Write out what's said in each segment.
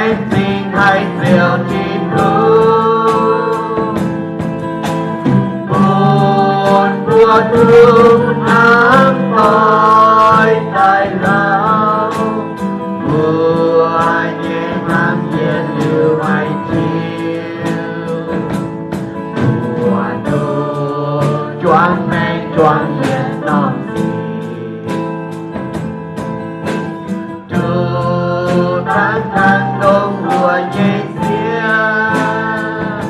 Laengz zingh haic Ziouv Tin-Hungh, bun mbuo duqv hnamv doix daaih lauh, mbuo nyei hnamv yietc liuz haiz Tin, mbuo duqv juangc maengc juangc yietc norm sic. Duqv dangv dangh dongh mbuo nyei sieqv,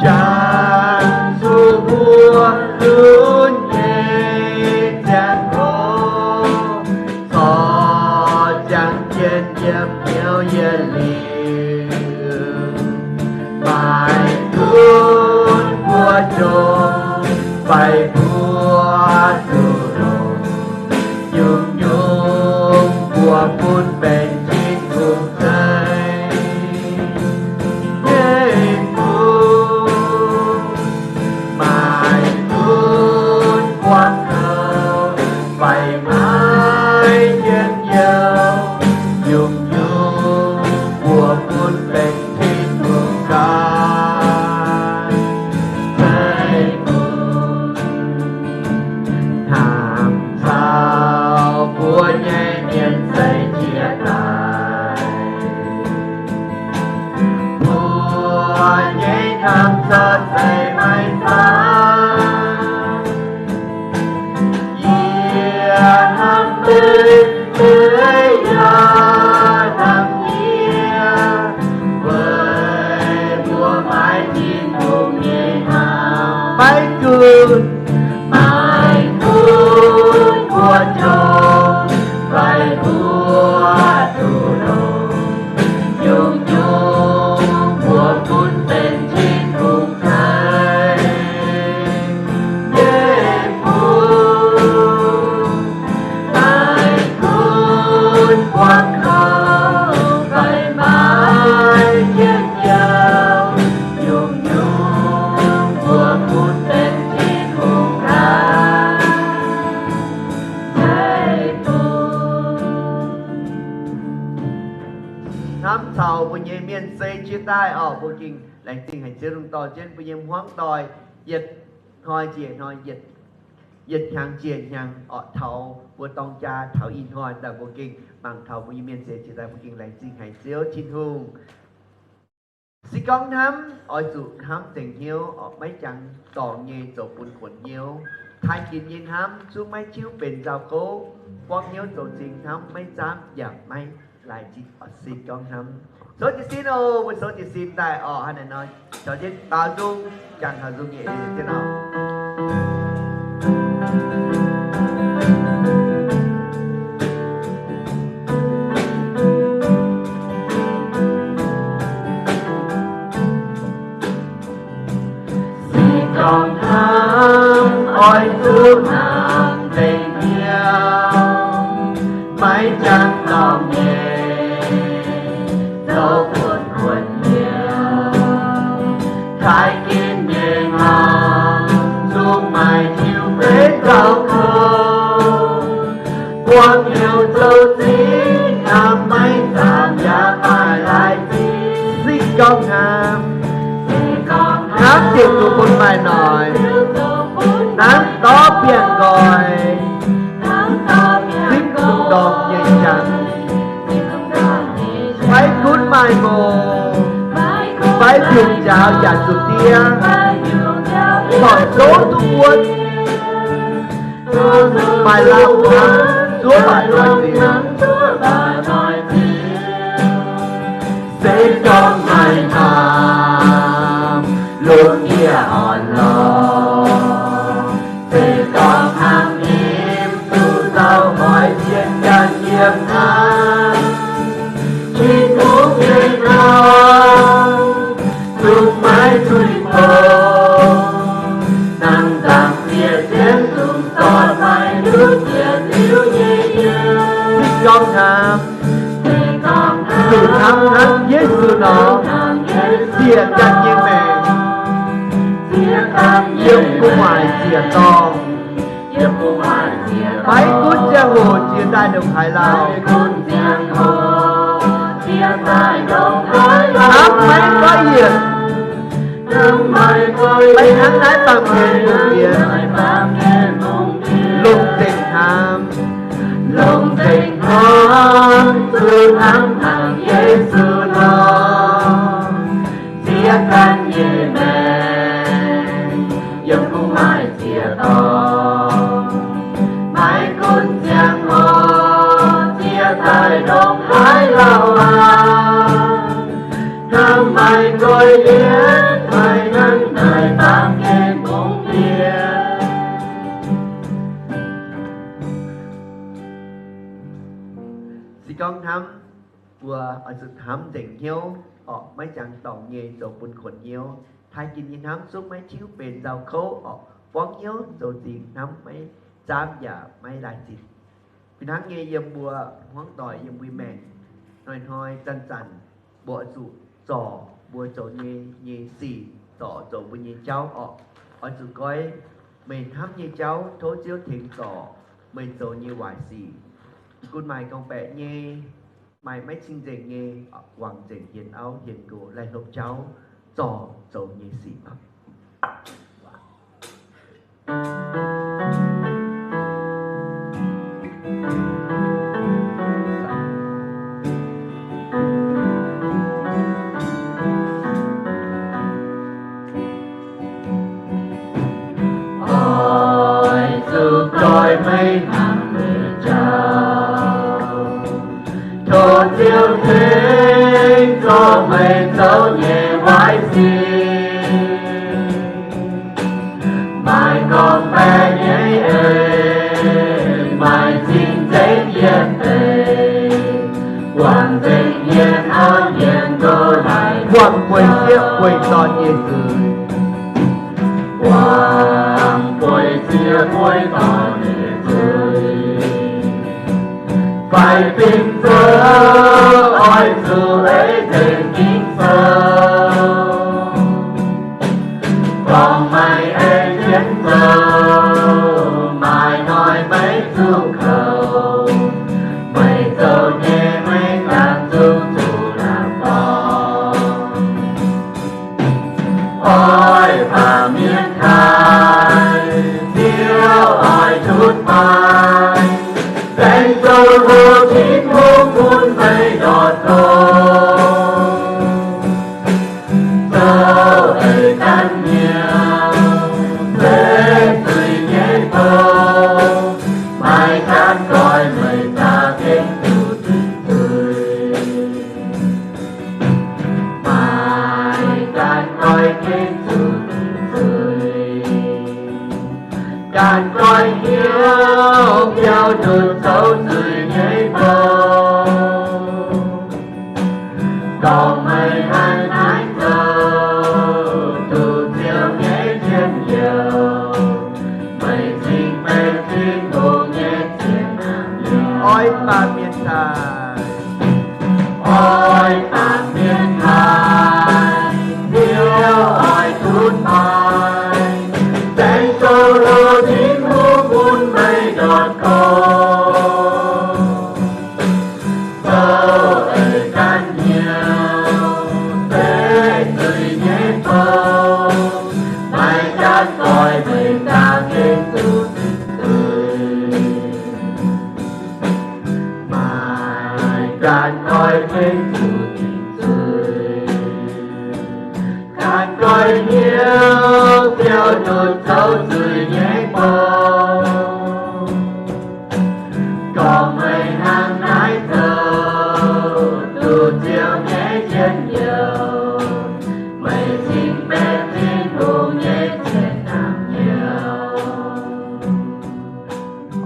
jangx zuqc mbuo lunx nyei ziangh hoc, corc ziangh jienv yiem hnyouv yietc liuz, maaih gunv mbuo jomc fai mbuo zuqc longc, nyungc-nyungc mbuo bun benx Tin-Hungh zeiv nyei fun. Maaih gunv buangv kouv fai maaih njien-youh, nyungc-nyungc mbuo bun benx Tin-Hungh ganh zeiv fun. Hnamv caux mbuo nyei mienh seix jiex daaih, mbuo nyei hnamv corc zeiz maiv zanc. Yie hnamv meih, meih yaac hnamv yie, weic mbuo maaih Tin-Hungh nyei hnamv. Maiv gunv, maiv gunv mbuo jomc fai mbuo zuqc longc, nyungc-nyungc mbuo bun benx Tin-Hungh zeiv nyei fun. Maiv gunv buangv kouv fai maaih njien-youh, nyungc-nyungc mbuo bun benx Tin-Hungh ganh zeiv fun. Hnamv caux mbuo nyei mienh seix jiex daaih orqc, mbuo gengh laengz zingh haic Ziouv, lungh dorh jienv mbuo nyei hmuangv doic yietc hnoi njiec hnoi, yietc hnyangx njiec hnyangx orqc, taux mbuo dorng jaa taux ih hnoi daaih, mbuo gengh mangc taux mbuo nyei mienh seix jiex daaih, mbuo gengh laengz zingh haic Ziouv Tin-Hungh. Se gorngv hnamv, oix zuqc hnamv zengc hnyouv orqc, maiv jangx dorngx nyei zoux bun kuonx hnyouv. Taaih ginx nyei hnamv zungv maiv tiuv benx nzauh gouv. Buangv hnyouv zoux cing hnamv maiv zaamv yaac maiv laaix zinh orqc. Se gorngv hnamv, souv jiez sin oc, mbuo souv jiez sin daaih orqc, hnangv naaiv nor, caux jienv baaux nzung, jangx taux nzung nyei eix leiz jienv oc. Se gorngv hnamv, oix zuqc hnamv zengc hnyouv, maiv jangx dorngx nyei zoux bun kuonx hnyouv. Taaih ginx nyei hnamv zungv maiv tiuv benx nzauh gouv. Buangv hnyouv zoux cing hnamv maiv zaamv yaac maiv laaix zinh. Se gorngv hnamv, hnamv Ziouv zoux bun maaih noic, hnamv dorh bienh nqoi, zipv dungz ndorm nyei jangx, maiv gunv maaih ngongh, maiv biungc njaaux yaac zuqc diev, corc zouv duqv wuonv. Maaih lamh hnamv zuov baaic noic ziux. Se gorngv maaih hnamv longc yie orn-lorqc, se gorngv hnamv nyim zuqc nzauh hoic zien ganh yiem hnangv. Tin-Hungh nyei hnamv zungv maiv zuiz bouc, dangh dangh zieqc jienv zungv zorqv maiv nduov zieqc liuz nyei yiem. Se gorngv hnamv, zuqc hnamv hnangv Yesu nor, zieqc ganh nyei maengc, yiem gu'nguaaic ziec-dorngh. Maiv gunv ziangh hoc jiex daaih ndongc haaix lauh, Hnamv maiv goiv yienc, maiv hnangv naaiv baamh gen bungx ndiev, longc nzengc hnamv, longc nzengc hnamv, zuqc hnamv mangc Yesu nor, ziex ganh nyei maengc, yiem gu'nguaaic ziec dorngx, maiv gunv ziangh hoc, ziec daaih ndongc haaix lauh aqv, hnamv maiv goiv yienc, maiv hnangv naaiv baamh gen bungx ndiev. Se gorngv hnamv, mbuo oix zuqc hnamv nzengc hnyouv orqc, maiv jangx dorngc nyei zoux bun kuonx hnyouv. Taaih ginc nyei hnamv zungv maiv tiuv, benx nzauh kouv orqc, buangv hnyouv zoux zingx, hnamv maiv zaamv yaac maiv laaih zinh. Fih hnangv nyei yiem mbuo hmuangv doic, yiem mbuo maengc, hnoi-hnoi zanc-zanc mbuo oix zuqc zorc mbuo zoux nyei, nyei sic, zorc zoux mbuo nyei jauv orqc. Oix zuqc goiv meih hnamv nyei jauv, tov Ziouv tengx zorc meih zoux nyei waaic sic. Gunv maaih gorngv-baeqc nyei, maaih maiv cing-nzengc nyei, wangc nzengc, hienx auv hienx nqox, laih hlopv jauv, zorc zoux nyei sic. Oix zuqc goiv meih hnamv nyei jauv, tov Ziouv tengx zorc meih zoux nyei waaic sic. Maaih gorngv-baeqc nyei eix, maaih cing-nzengc yietc deix, wangc nzengc hienx auv hienx nqox, laih hlopv bueix sieqv bueix dorn nyei zuiz. Wangc bueix sieqv bueix dorn nyei zuiz. Fai fim zoux oix zuqc ei nzengc Ging-Sou, gorngv meih ei jienv zoux, maaih hnoi maiv zuqc kouv, meih zoux nyei maiv gaengh zuqc zuqc lamh dorngx. Oix baamh mienh taaih, Ziouv oix tutv maaih, baengc zoux hlo Tin-Hungh bun meih ndortv kouv. Zoux eix ganh hnyouv se zuiz nyei bou, maaih ganh goiv meih za'gengh zuqc zuiz. Maaih ganh goiv gengh zuqc zuiz. Ganh goiv hnyouv biaux ndutc zoux zuiz nyei bou. Dongh meih hnangv naaiv zoux, duqv Ziouv nyei njien-youh, meih cingx benx Tin-Hungh nyei ziex hnamv nyei. Oix baamh mienh taaih, oix baamh mienh taaih, Ziouv oix tutv maaih, baengc zoux hlo Tin-Hungh bun meih ndortv kouv. Zoux eix ganh hnyouv se zuiz nyei bou, maaih ganh goiv meih za'gengh zuqc zuiz. Maaih ganh goiv gengh zuqc zuiz. Ganh goiv hnyouv biaux ndutc zoux zuiz nyei bou. Gorngv meih hnangv naaiv zoux, duqv Ziouv nyei njien-youh, meih cingx benx Tin-Hungh nyei ziex hnamv nyei.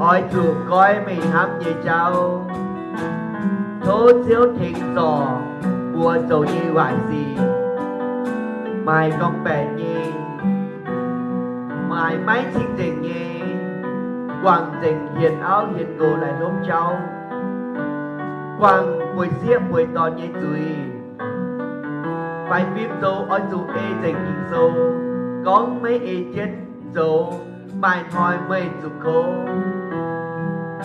Oix zuqc goiv meih hnamv nyei jauv. Tov Ziouv tengx zorc mbuo zoux nyei waaic sic. Maaih gorngv-baeqc nyei, maaih maiv cing-nzengc nyei, guangc nzengc hienx auv hienx nqox laih hlopv jauv, guangc bueix sieqv bueix dorn nyei zuiz. Fai fim zoux oix zuqc ei nzengc Ging-Sou. Gorngv maiv ei jienv zoux, maaih hnoi meih zuqc kouv.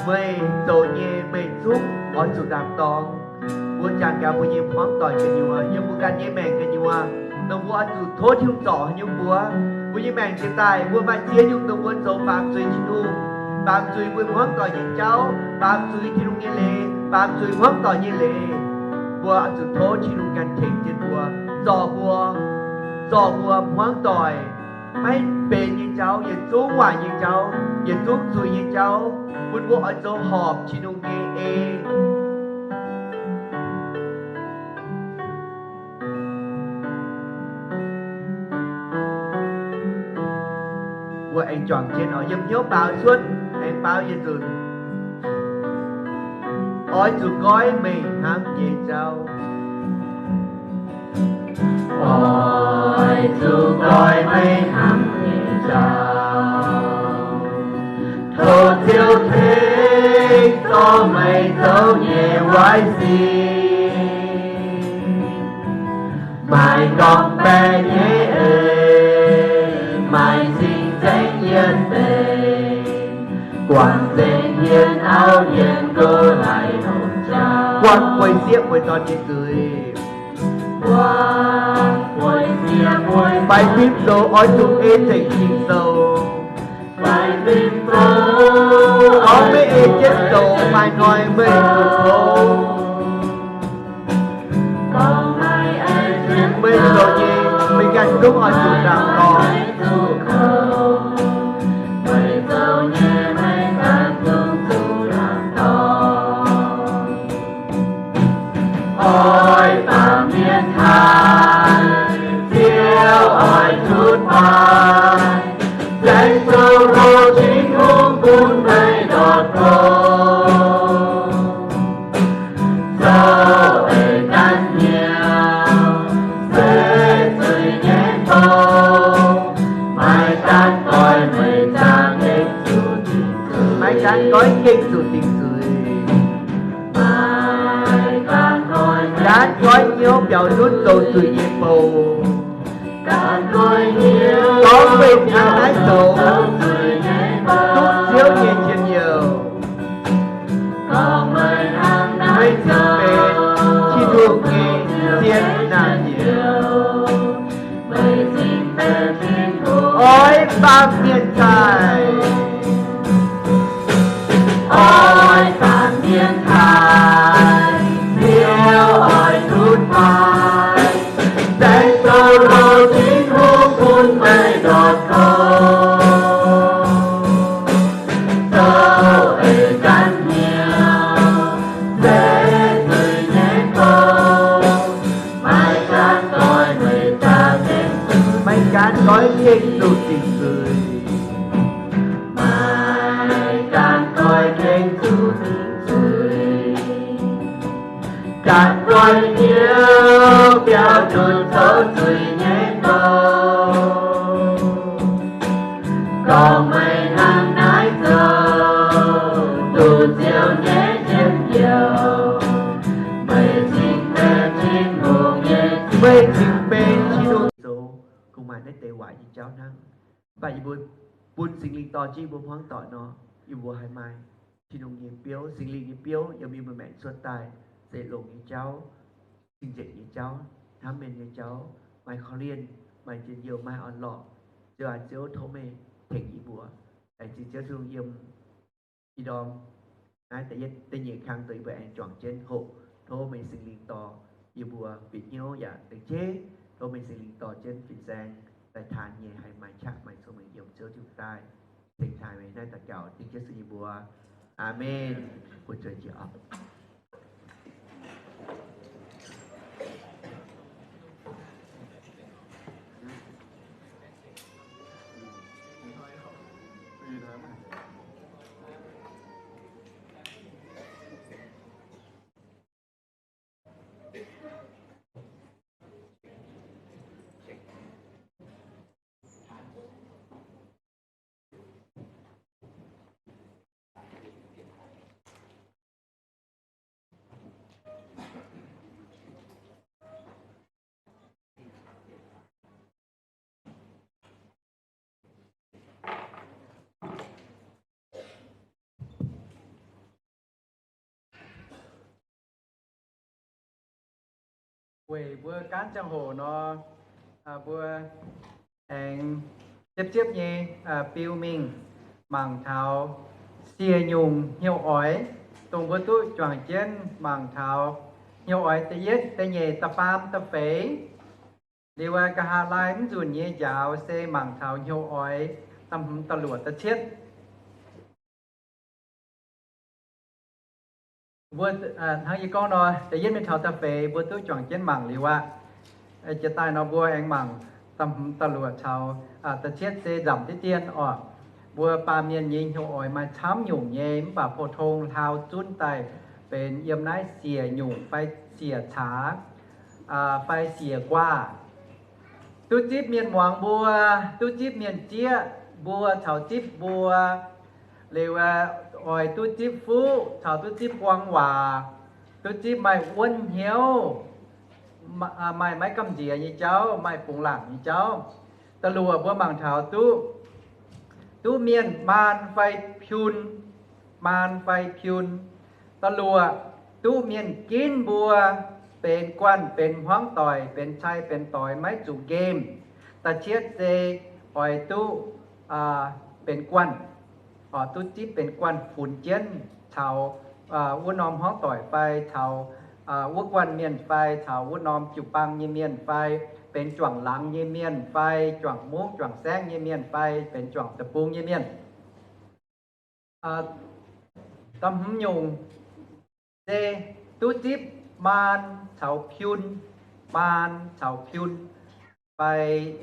Meih zoux nyei meih zungv oix zuqc ndaam-dorng. Mbuo jangx gaax mbuo nyei hmuangv doic gu'nyuoz, yiem mbuo ganh nyei maengc gu'nyuoz, dongh mbuo oix zuqc tov Tin-Hungh zorc haaix nyungc mbuo. Mbuo nyei maengc jiex daaih, mbuo maaih ziex nyungc dongh mbuo zoux baamz zuiz Tin-Hungh, baamz zuiz mbuo hmuangv doic nyei jauv, baamz zuiz Tin-Hungh nyei leiz, baamz zuiz hmuangv doic nyei leiz. Mbuo oix zuqc tov Tin-Hungh ganh tengx jienv mbuo, zorc mbuo, zorc mbuo hmuangv doic, maiv benx nyei jauv, yietc zungv waaic nyei jauv, yietc zungv zuiz nyei jauv, bun mbuo oix zoux horpc Tin-Hungh nyei en. Mbuo aengx juangc jienv oc, yiem hnyouv baaux cuotv, aengx baaux yietc nzunc. Oix zuqc goiv meih hnamv nyei jauv. Oix zuqc goiv meih hnamv nyei jauv. Tov Ziouv tengx dorh meih zoux nyei waaic sic. Maaih gorngv-baeqc nyei eix, maaih cing-nzengc yietc deix, guangc nzengc hmien auv hmien gox laih longc jauv. Guangc bueix sieqv bueix dorn nyei zuiz. Faix fim zoux oix zuqc ei nzengc Ging-Sou. Gorngv maiv ei jienv zoux, maaih hnoi meih zuqc kouv. Meih zoux nyei, meih ganh zungv oix zuqc ndaam-dorng. Oix baamh mienh taaih, Ziouv oix tutv baac, saeng-sou hlo Tin-Hungh bun meih ndortv gox. Zoux eix ganh hnyouv se zuiz nyei bou, maiv gaengh goiv meih za'gengh zuqc dingc zuiz. Maiv gaengh goiv gengh zuqc dingc zuiz. Gaanv goiv hnyouv biaux ndutv zoux zuiz nyei bou. Gorngv meih hnangv naaiv zoux, duqv Ziouv nyei njien-youh. Meih cingx benx Tin-Hungh nyei zien naamh nyouz. Oix baamh mienh taaih. Oix baamh mienh taaih, Ziouv oix tutv baac, saeng-sou hlo Tin-Hungh bun meih ndortv gox. Zoux eix ganh hnyouv se zuiz nyei bou, maiv gaengh goiv meih za'gengh zuqc, maiv gaengh goiv gengh zuqc dingc zuiz. Maiv gaengh goiv gengh zuqc dingc zuiz. Gaanv goiv hnyouv biaux ndutv zoux zuiz nyei bou. Gorngv meih hnangv naaiv zoux, duqv Ziouv nyei njien-youh. Meih cingx benx Tin-Hungh nyei, meih cingx benx Tin-Hungh zoux. Kungx maaih naaiv deix waaic nyei jauv hnangv. Mv baac yie mbuo bun Singx Lingh dorh jienv yie mbuo hmuangv doic nor, yie mbuo haih maaih Tin-Hungh nyei biouv, Singx Lingh nyei biouv yiem yie mbuo maengc cuotv daaih, se longx nyei jauv, cing-nzengc nyei jauv, hnamv mienh nyei jauv, maaih korv-lienh, maaih njien-youh, maaih orn-lorqc. Ziouv aac, Ziouv tov meih tengx yie mbuo, laengz zingh Ziouv Tin-Hungh yiem ih ndorm naaiv da'yietv da'nyeic kang dongh yie mbuo aengx juangc jienv hoqc. Tov meih Singx Lingh dorh yie mbuo bieqc hnyouv yaac dengv jeiv. Tov meih Singx Lingh dorh jienv fin-saeng daaih taan nyei haih maaih qaqv maaih cong-mengh yiem Ziouv Tin-Hungh daaih. Ceng taaih meih naaiv daux gaux dengv Yesu nyei mbuox. Aamen. Bun zueih jiex oc. Weic mbuo gaanv ziangh hoc nor, mbuo aengx ziepc ziepc nyei biu mingh mangc taux siec nyungc hnyouv oix, dongh mbuo duqv juangc jienv mangc taux hnyouv oix da'yietv, da'nyeic, da'faam, da'feix. Liuz nqa'haav laai mv nzunc nyei njaaux se mangc taux hnyouv oix da'hmz, da'luoqc, da'cietv. Mbuo hnangv yie gorngv nor, da'yietv mingh taux da'feix mbuo duqv juangc jienv mangc liuz aqv. Jiex daaih nor mbuo aengx mangc da'hmz, da'luoqc caux da'cietv se nzamc diqv dien oc. Mbuo baamh mienh nyei hnyouv oix maaih camv nyungc nyei, mv baac pou-tong hlaau zunv daaih benx yiem naaiv siec nyungc fai siec caax fai siec nquaah. Duqv zipv mienh muangx mbuo, duqv zipv mienh zieqv mbuo caux zipv mbuo, liuz oix duqv zipv fuqv caux duqv zipv buang waac, duqv zipv maaih wuonv hnyouv, maaih maiv gamh nziex nyei jauv, maaih bungx laangc nyei jauv. Da'luoqc mbuo mangc taux duqv, duqv mienh maan fai piun, maan fai piun. Da'luoqc duqv mienh ginv mbuo benx guanh benx hmuangv doic, benx cai benx doix, maiv zuqc nqemh. Da'cietv se oix duqv benx guanh, duqv zipv benx guanh funx jienv caux wuov norm hmuangv doic fai caux wuov guanh mienh fai caux wuov norm jiu-baang nyei mienh fai benx juangc laangz nyei mienh fai juangc mungv juangc saengv nyei mienh fai benx juangc deic-bung nyei mienh. Da'hmz nyungc se duqv zipv maan caux piun, maan caux piun fai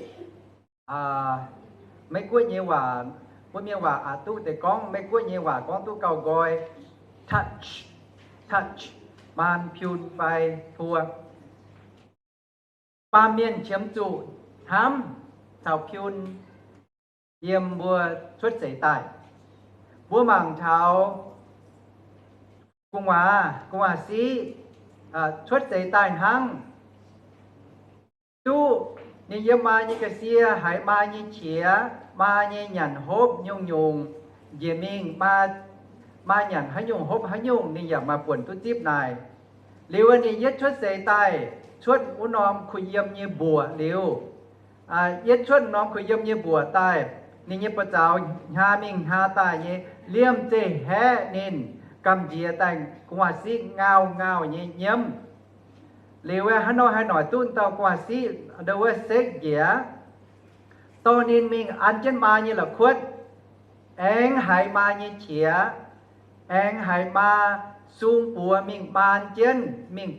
Meiv-Guoqv nyei waac, mbuo mienh waac aqc duqv deix gorngv, Meiv-Guoqv nyei waac gorngv duqv gauh nqoi, touch, touch, maan piun fai puo. Baamh mienh qiemx zuqc hnamv caux piun yiem mbuo cuotv seix daaih. Mbuo mangc taux gu'nguaaz, gu'nguaaz siqv cuotv seix daaih hnangv. Duqv ninh yiem maa nyei ga'sie haiz maa nyei qiex, maa nyei nyanc hopv nyungc-nyungc njiec mingh, maa nyanc haaix nyungc hopv haaix nyungc, ninh yaac maaih buonc duqv zipv naaic. Liuz ninh yietv cuotv seix daaih, cuotv wuov norm kuh yiem nyei mbuoqc liuz, yietv cuotv norm kuh yiem nyei mbuoqc daaih, ninh nyei buoz-zaux hnyaa mingh hnyaa daaih nyei, liemh zeih haeqv ninh gamh nziex daaih gu'nguaaz siqv ngauh ngauh nyei nyiemv. Liuz haaix nor haaix noic duqv dauh gu'nguaaz siqv ndo wuov sekv njiec, dorh ninh mingh an jienv maa nyei la'kuotv, aengx haiz maa nyei qiex, aengx haiz maa sung buoz mingh maan jienv, mingh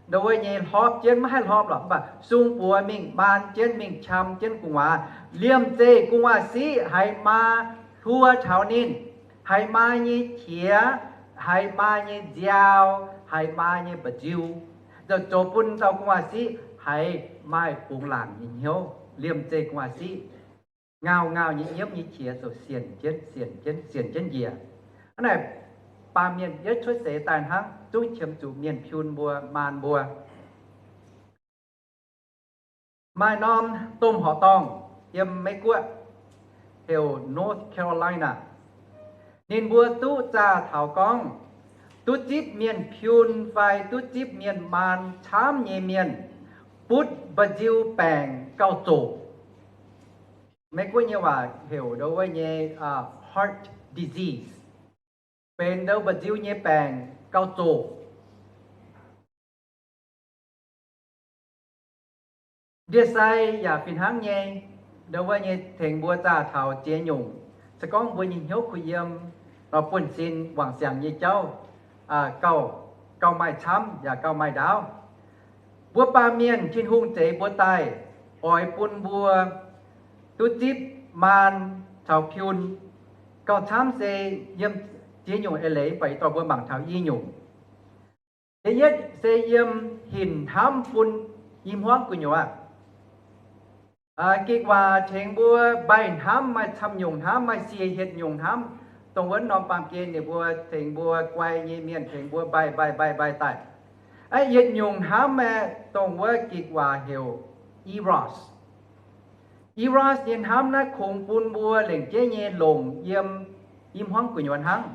ndo wuov nyei hlorpv jienv, maiv haih hlorpv lorqc, mv baac sung buoz mingh maan jienv, mingh qam jienv gu'nguaaz. Liemh zeih gu'nguaaz siqv haiz maa hluo taux ninh, haiz maa nyei qiex, haiz maa nyei nziaaux, haiz maa nyei mba'nziu, zoux bun dauh gu'nguaaz siqv haiz maaih bungx laangc nyei hnyouv. Liemh zeih gu'nguaaz siqv ngauh ngauh nyei nyiemv nyei qiex ziouc sienc jienv, sienc jienv, sienc jienv njiec. Hnangv naaic, baamh mienh yietv cuotv seix daaih hnangv, zungv qiemx zuqc mienh piun mbuo, maan mbuo. Maaih norm domh horqc dorngh yiem Meiv-Guoqv heuc North Carolina. Ninh mbuo duqv zaah taux gorngv, duqv zipv mienh piun fai duqv zipv mienh maan camv nyei mienh butv mba'nziu baengc gauh zoqc. Meiv-Guoqv nyei waac heuc ndo wuov nyei heart disease, benx ndo mba'nziu nyei baengc gauh zoqc. Ndie-sai yaac fih hnangv nyei, ndo wuov nyei tengx mbuo zaah taux ziex nyungc. Se gorngv mbuo nyei hnyouv kuh yiem nor, buonv-sin wangc siangx nyei jauv gauh, gauh maaih camv yaac gauh maaih ndaauv. Mbuo baamh mienh Tin-Hungh zeix mbuo daaih oix bun mbuo duqv zipv maan caux piun. Gauh camv se yiem ziex nyungc eix leiz, mv baac ih dorh mbuo mangc taux i nyungc. Da'yietv se yiem hinc hnamv bun i hmuangv gu'nyuoz. Gikc waac tengx mbuo mbaih hnamv, maaih camv nyungc hnamv, maaih sie hietc nyungc hnamv, dongh wuov norm baamh gen ninh mbuo tengx mbuo guai nyei mienh tengx mbuo mbaih mbaih mbaih mbaih daaih. Aa, yietc nyungc hnamv aeqv, dongh wuov gikc waac heuc eros. Eros nyei hnamv naaiv kungx bun mbuo lengc jeiv nyei longc yiem i hmuangv gu'nyuoz hnangv.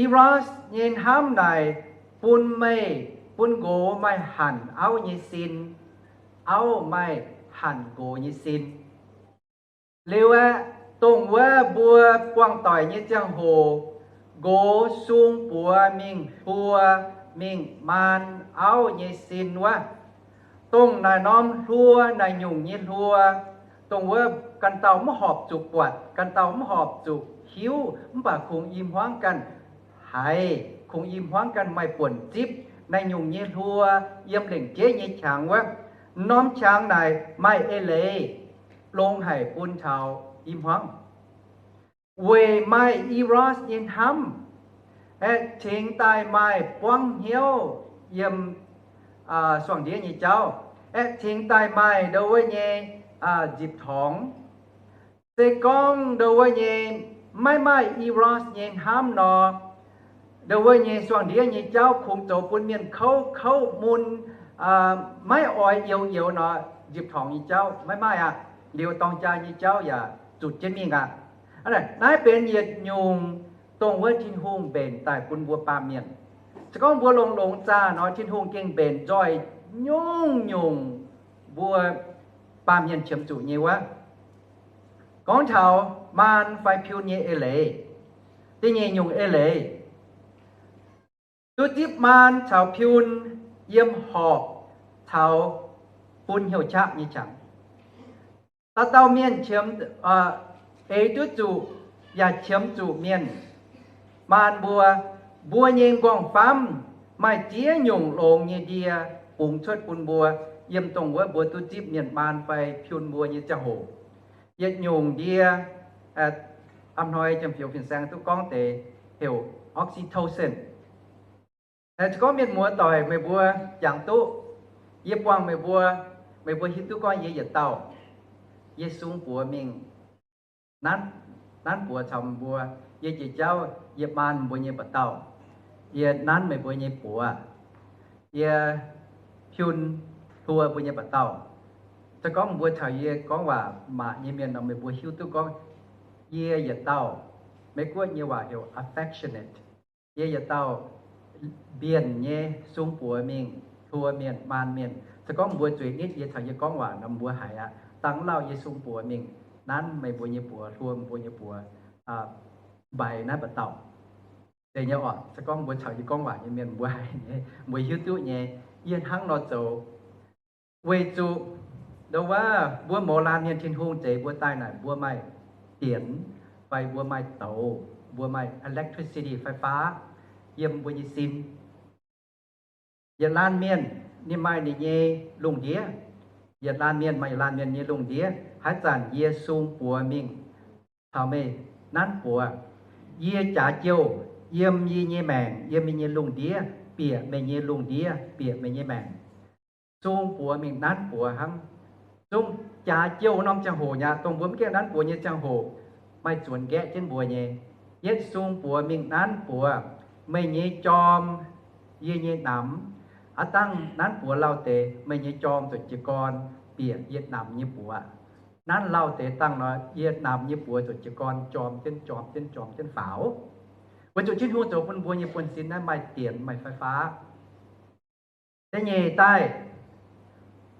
Eros nyei hnamv naaic bun meih bun nqox maaih hanc auv nyei sin, auv maaih hanc nqox nyei sin. Liuz aeqv, dongh wuov mbuo buangh doic nyei ziangh hoc, nqox sung buoz mingh hluo, mingh maan auv nyei sin wuov, dongh naaic norm hluo, naaic nyungc nyei hluo, dongh wuov ganh dauh mv horpc zuqc buatc, ganh dauh mv horpc zuqc hiuv, mv baac kungx i hmuangv ganh haiz, kungx i hmuangv ganh maaih buonc zipv naaiv nyungc nyei hluo yiem lengc jeiv nyei qangx wuov. Norm qangx naaic maaih eix leiz longx haic bun taux i hmuangv. Weic maaih Eros nyei hnamv, aeqv, cingx daaih maaih buangv hnyouv yiem suangx ndiev nyei jauv, aeqv, cingx daaih maaih ndo wuov nyei nzipc torngx. Se gorngv ndo wuov nyei maiv maaih Eros nyei hnamv nor, ndo wuov nyei suangx ndiev nyei jauv kungx zoux bun mienh kouv kouv mun, maiv oix youz youz nor, nzipc torngx nyei jauv maiv maaih aqv. Liuz dorng jaa nyei jauv yaac zuqc jienv mingh aqv. Naaiv benx yietc nyungc dongh wuov Tin-Hungh mbenc daaih bun mbuo baamh mienh. Se gorngv mbuo longx-longx zaah nor, Tin-Hungh gengh mbenc nzoih nyungc-nyungc mbuo baamh mienh qiemx zuqc nyei wuov. Gorngv taux maan fai piun nyei eix leiz, da'nyeic nyungc eix leiz, duqv zipv maan caux piun yiem horpc caux bun hnyouv qaqv nyei qangx. Dauh dauh mienh qiemx, eix duqv zuqc yaac qiemx zuqc mienh. Maan mbuo, mbuo nyei m'nqorngv-famv maaih ziex nyungc longx nyei ndie bungx cuotv bun mbuo yiem dongh wuov mbuo duqv zipv mienh maan fai piun mbuo nyei ziangh hoc. Yietc nyungc ndie, a'hnoi Janx-Fioux fin-saeng duqv gorngv deix heuc oxytocin. Se gorngv mienh muoz doic meih mbuo jangx duqv, yie buangh meih mbuo, meih mbuo hiuv duqv gorngv yie yietc dauh, yie sung buoz mingh nanv, nanv buoz caux meih mbuo. Yie jiex jauv, yie maan mbuo nyei ba'dauh, yie nanv meih mbuo nyei buoz, yie piun hluo mbuo nyei ba'dauh. Se gorngv mbuo caux yie gorngv waac maac nyei mienh nor, meih mbuo hiuv duqv gorngv yie yietc dauh, Meiv-Guoqv nyei waac heuc affectionate. Yie yietc dauh mbienc nyei sung buoz mingh hluo mienh, maan mienh. Se gorngv mbuo zueiz nitv yie caux yie gorngv waac nor, mbuo haiz aqv. Dangh lauh yie sung buoz mingh nanv meih mbuo nyei buoz, hluo mbuo nyei buoz, mbaix naaiv ba'dauh. Deix nyei oc, se gorngv mbuo caux yie gorngv waac nyei mienh mbuo haiz nyei, mbuo hiuv duqv nyei, yie hnangv nor zoux. Weic zuqc ndo wuov mbuo mouz laanh mienh Tin-Hungh zeix mbuo daaih naaic, mbuo maaih dienx fai mbuo maaih douz, mbuo maaih electricity, fai faav, yiem mbuo nyei sin. Yietc laanh mienh ninh maaih ninh nyei lungh ndiev. Yietc laanh mienh maaih yietc laanh mienh nyei lungh ndiev. Haaix zanc yie sung buoz mingh caux meih nanv buoz, yie jaax jouh yiem yie nyei maengc, yiem yie nyei lungh ndiev, bieqc meih nyei lungh ndiev, bieqc meih nyei maengc. Sung buoz mingh nanv buoz hnangv. Zungv jaax jouh norm ziangh hoc nyei aqv, dongh mbuo mv gaengh nanv buoz nyei ziangh hoc, maaih zuonx nqaeqv jienv mbuo nyei. Yietv sung buoz mingh nanv buoz, meih nyei jorm, yie nyei namx. Aav dangh nanv buoz lauh deix, meih nyei jorm zuqc jiez gorn bieqc yie namx nyei buoz. Nanv lauh deix dangh nor, yie namx nyei buoz zuqc jiez gorn jorm jienv, jorm jienv, jorm jienv faaux. Weic zuqc Tin-Hungh zoux bun mbuo nyei buonv-sin naaiv maaih dienx, maaih fai faav. Da'nyeic daaih,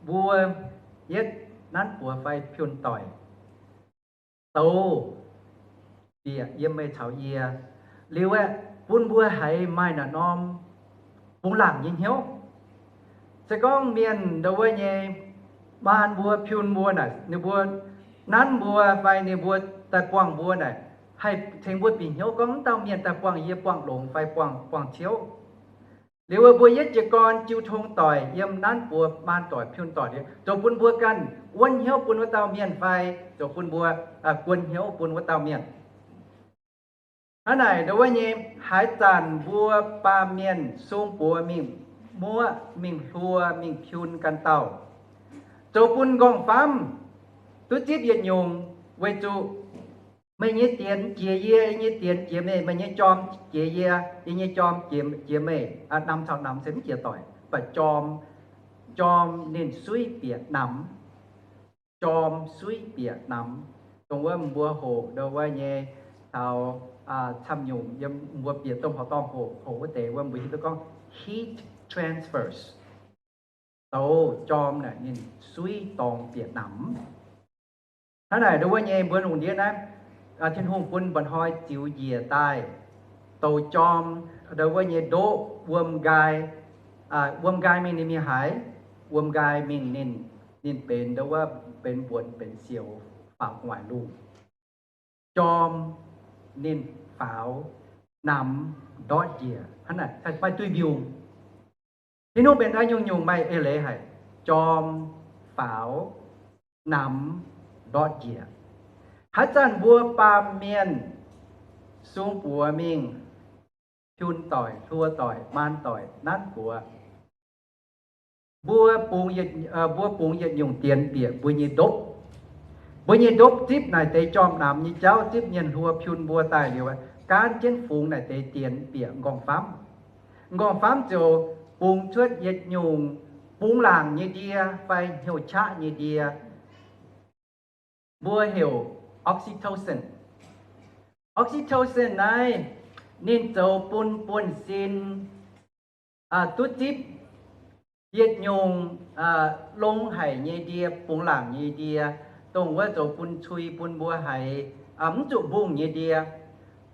mbuo yietv nanv buoz fai piun doic, douz bieqc yiem meih caux yie. Liuz aeqv, bun mbuo haiz maaih naaic norm bungx laangc nyei hnyouv. Se gorngv mienh ndo wuov nyei maan mbuo, piun mbuo naaic, ninh mbuo nanv mbuo fai ninh mbuo daaih buangh mbuo naaic, haih tengx mbuo bieqc hnyouv gorngv, wuov dauh mienh daaih buangh yie buangh longx fai buangh, buangh ciouv. Liuz mbuo yietv jiez gorn jiu tong doic yiem nanv buoz maan doic piun doic, zoux bun mbuo ganh wuonv hnyouv bun wuov dauh mienh fai zoux bun mbuo guon hnyouv bun wuov dauh mienh. Hnangv naaic ndo wuov nyei, haaix zanc mbuo baamh mienh sung buoz mingh muoqv, mingh hluo, mingh piun ganh dauh, zoux bun m'nqorngv-famv duqv zipv yietc nyungc, weic zuqc meih nyei dienx jiex yie, yie nyei dienx jiex meih, meih nyei jorm jiex yie, yie nyei jorm jiex meih. Namx caux namx se mv jiex doic, mv baac jorm, jorm ninh suiv bieqc namx, jorm suiv bieqc namx. Dongh wuov mbuo hoqc ndo wuov nyei taux camv nyungc yiem mbuo bieqc domh horqc dorngh hoqc, hoqc wuov deix wuov mbuo hiuv duqv gorngv heat transfers, douz jorm naaic ninh suiv dorngx bieqc namx. Hnangv naaic ndau wuov nyei mbuo lungh ndiev naaiv, Tin-Hungh bun mba'hnoi ziux njiec daaih, douz jorm ndau wuov nyei ndoqv wuom nqaai, wuom nqaai mingh ninh mingh haaix? Wuom nqaai mingh ninh, ninh benx ndau wuov benx mbuonx benx sioux faaux gu'nguaaic lungh. Jorm ninh faaux, namx ndortv njiec, hnangv naaic maaih duih mbiungc. Tin-Hungh benx daaih nyungc-nyungc maaih eix leiz haic, jorm faaux, namx ndortv njiec. Haaix zanc mbuo baamh mienh sung buoz mingh, piun doic, hluo doic, maan doic, nanv buoz, mbuo bungx yietc, mbuo bungx yietc nyungc dienx bieqc mbuo nyei ndopv. Mbuo nyei ndopv zipv naaic deix jorm namx nyei jauv, zipv mienh hluo piun mbuo daaih liuz, gaanv jienv fungx naaic deix dienx bieqc m'nqorngv-famv. M'nqorngv-famv ziouc bungx cuotv yietc nyungc bungx laangc nyei ndie fai hnyouv qaqv nyei ndie, mbuo heuc oxytocin. Oxytocin naaiv ninh zoux bun buonv-sin duqv zipv yietc nyungc longx haic nyei ndie, bungx laangc nyei ndie, dongh wuov zoux bun cui bun mbuo haiz mv zuqc mbungh nyei ndie.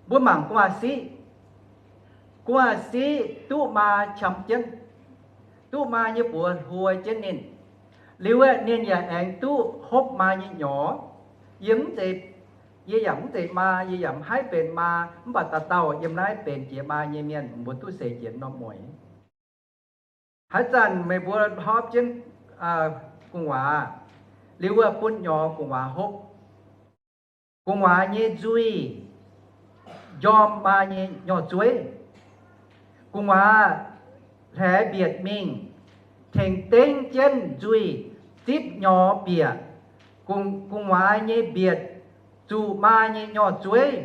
Mbuo mangc gu'nguaaz-siqv. Gu'nguaaz-siqv duqv maa qam jienv, duqv maa nyei buoz hluo jienv ninh. Liuz aeqv, ninh yaac aengx duqv hopv maa nyei nyorx. Yie mv zeiz, yie yaac mv zeiz maa, yie yaac mv haih benx maa, mv baac dauh dauh yiem naaiv benx jiex maa nyei mienh, mbuo duqv seix jiex norm mueiz. Haaix zanc meih mbuo hopv jienv gu'nguaaz, liuz wuov bun nyorx gu'nguaaz hopv. Gu'nguaaz nyei nzuih njorm maa nyei nyorzueiv. Gu'nguaaz hlaix mbietc mingh, tengx dengv jienv nzuih zipv nyorx bieqc. Gu'nguaaz nyei mbietc zuqc maa nyei nyorzueiv.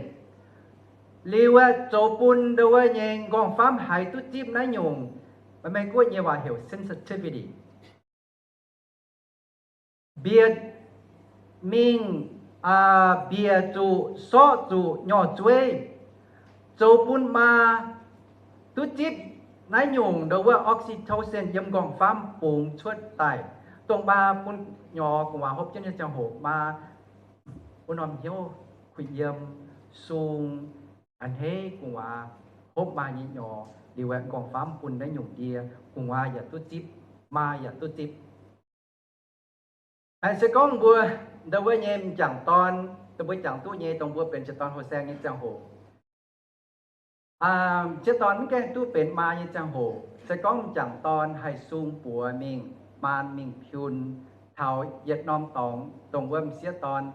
Liuz aeqv, zoux bun ndau wuov nyei m'nqorngv-famv haiz duqv zipv naaiv nyungc, Meiv Guoqv nyei waac heuc sensitivity. Mbietc mingh, mbietc zuqc sorqv zuqc nyorzueiv, zoux bun maa duqv zipv naaiv nyungc ndau wuov oxytocin yiem m'nqorngv-famv bungx cuotv daaih, dongh maa bun nyorx gu'nguaaz hopv jienv nyei ziangh hoc, maa wuov norm hnyouv kuh yiem sung a'hneiv gu'nguaaz hopv maa nyei nyorx liuz aeqv, m'nqorngv-famv bun naaiv nyungc ndie, gu'nguaaz yaac duqv zipv, maa yaac duqv zipv. Se gorngv mbuo ndau wuov nyei m'jangc dorn, dongh mbuo jangx duqv nyei, dongh mbuo benx sieqv dorn houh saeng nyei ziangh hoc, sieqv dorn mv gaengh duqv benx maa nyei ziangh hoc, se gorngv m'jangc dorn haih sung buoz mingh, maan mingh piun taux yietc norm dorngx, dongh wuov m'sieqv dorn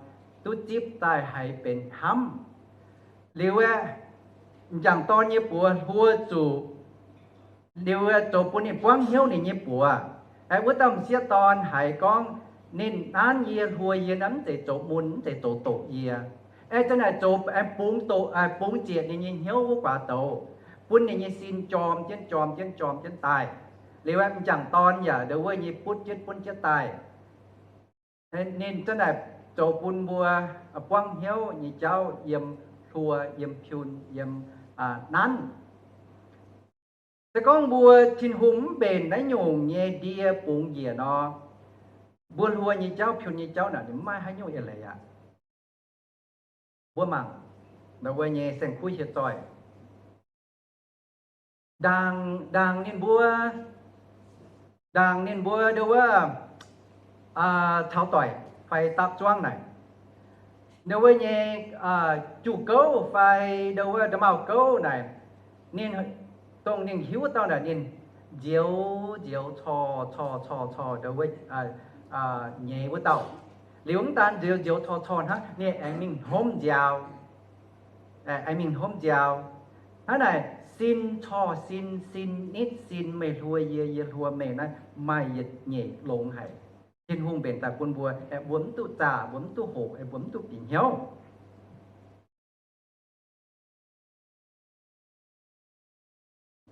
duqv zipv daaih haiz benx hnamv. Liuz aeqv, m'jangc dorn nyei buoz hluo zuqc, liuz aeqv, zoux bun ninh buangv hnyouv ninh nyei buoz. Aeqv, wuov dauh m'sieqv dorn haiz gorngv, ninh nanv yie, hluo yie, naaiv mv zeiz zoux mun, mv zeiz zoux doqc yie. Aeqv, zanc naaic zoux aengx bungx doqc, bungx ziec ninh nyei hnyouv wuov guaax douz, bun ninh nyei sin jorm jienv, jorm jienv, jorm jienv daaih. Liuz aeqv, m'jangc dorn yaac ndau wuov nyei butv jienv, butv jienv daaih. Ninh zanc naaic zoux bun mbuo buangv hnyouv nyei jauv yiem hluo, yiem piun, yiem nanv. Se gorngv mbuo Tin-Hungh mv mbenc naaiv nyungc nyei ndie bungx njiec nor, mbuo hluo nyei jauv, piun nyei jauv naaic ninh mv maaih haaix nyungc eix leiz aqv. Mbuo mangc ndau wuov nyei saeng-kuv hieh zoih. Ndaangc, ndaangc ninh mbuo, ndaangc ninh mbuo ndau wuov caux doic fai dapv zuangv naaic, ndau wuov nyei juv gouv fai ndau wuov nda'maauh gouv naaic, ninh, dongh ninh hiuv wuov dauh naaic ninh nzioux nzioux corc corc corc corc ndau wuov nyeiz wuov dauh. Liuz mv daan nzioux nzioux corc corc hnangv, ninh aengx mingh hnomv nziaaux, aengx mingh hnomv nziaaux. Hnangv naaic sin corc sin, sin nitv sin, meih hluo yie, yie hluo meih, naaiv maaih yietc nyeic longx haic. Tin-Hungh mbenc daaih bun mbuo, aeqv, mbuo mv duqv zaah, mbuo mv duqv hoqc, aeqv, mbuo mv duqv bieqc hnyouv.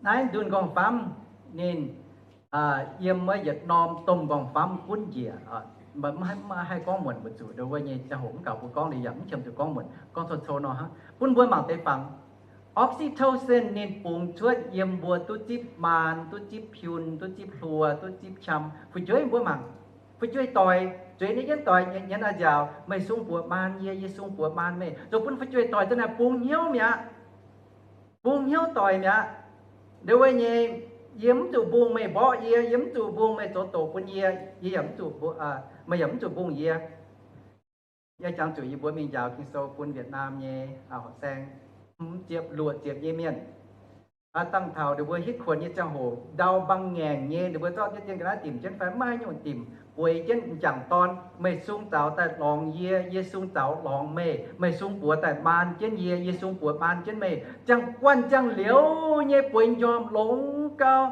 Naaiv ndunh m'nqorngv-famv ninh yiem wuov yietc norm domh m'nqorngv-famv gunv njiec, mv haih gorngv muonc mbu'zuqc ndau wuov nyei ziangh hoc mv gaux mbuo gorngv liuz yaac mv qiemx zuqc gorngv muonc, gorngv cou-cou nor hnangv bun mbuo mangc deix fangx. Oxytocin ninh bungx cuotv yiem mbuo duqv zipv maan, duqv zipv piun, duqv zipv hluo, duqv zipv qam. Fu'jueiv mbuo mangc, fu'jueiv doic, zueiz ninh jienv doic, nyienz a'nziaauc, meih sung buoz maan yie, yie sung buoz maan meih, zoux bun fu'jueiv doic za'naaic bungx hnyouv mi'aqv. Bungx hnyouv doic mi'aqv. Ndongc wuov nyei, yie mv zuqc mbungh meih mborqv yie, yie mv zuqc mbungh meih zoux doqc bun yie, yie yaac mv zuqc, meih yaac mv zuqc mbungh yie. Yie jangx zuqc yie mbuo mingh njaaux Ging-Sou bun Vietnam nyei horqc saeng, hmz ziepc luoqc ziepc nyei mienh. Dangh taux ninh mbuo hitv kuonx nyei ziangh hoc, ndau mbang ngaengc nyei, ninh mbuo zorqv jienv dienh ga'naaiv dimc jienv fai maiv haaix nyungc dimc, bueix jienv m'jangc dorn, meih sung zaux daaih lorngx yie, yie sung zaux lorngx meih, meih sung buoz daaih maan jienv yie, yie sung buoz maan jienv meih, ziangh guanh ziangh liuz nyei bueix m'njormh longx gau.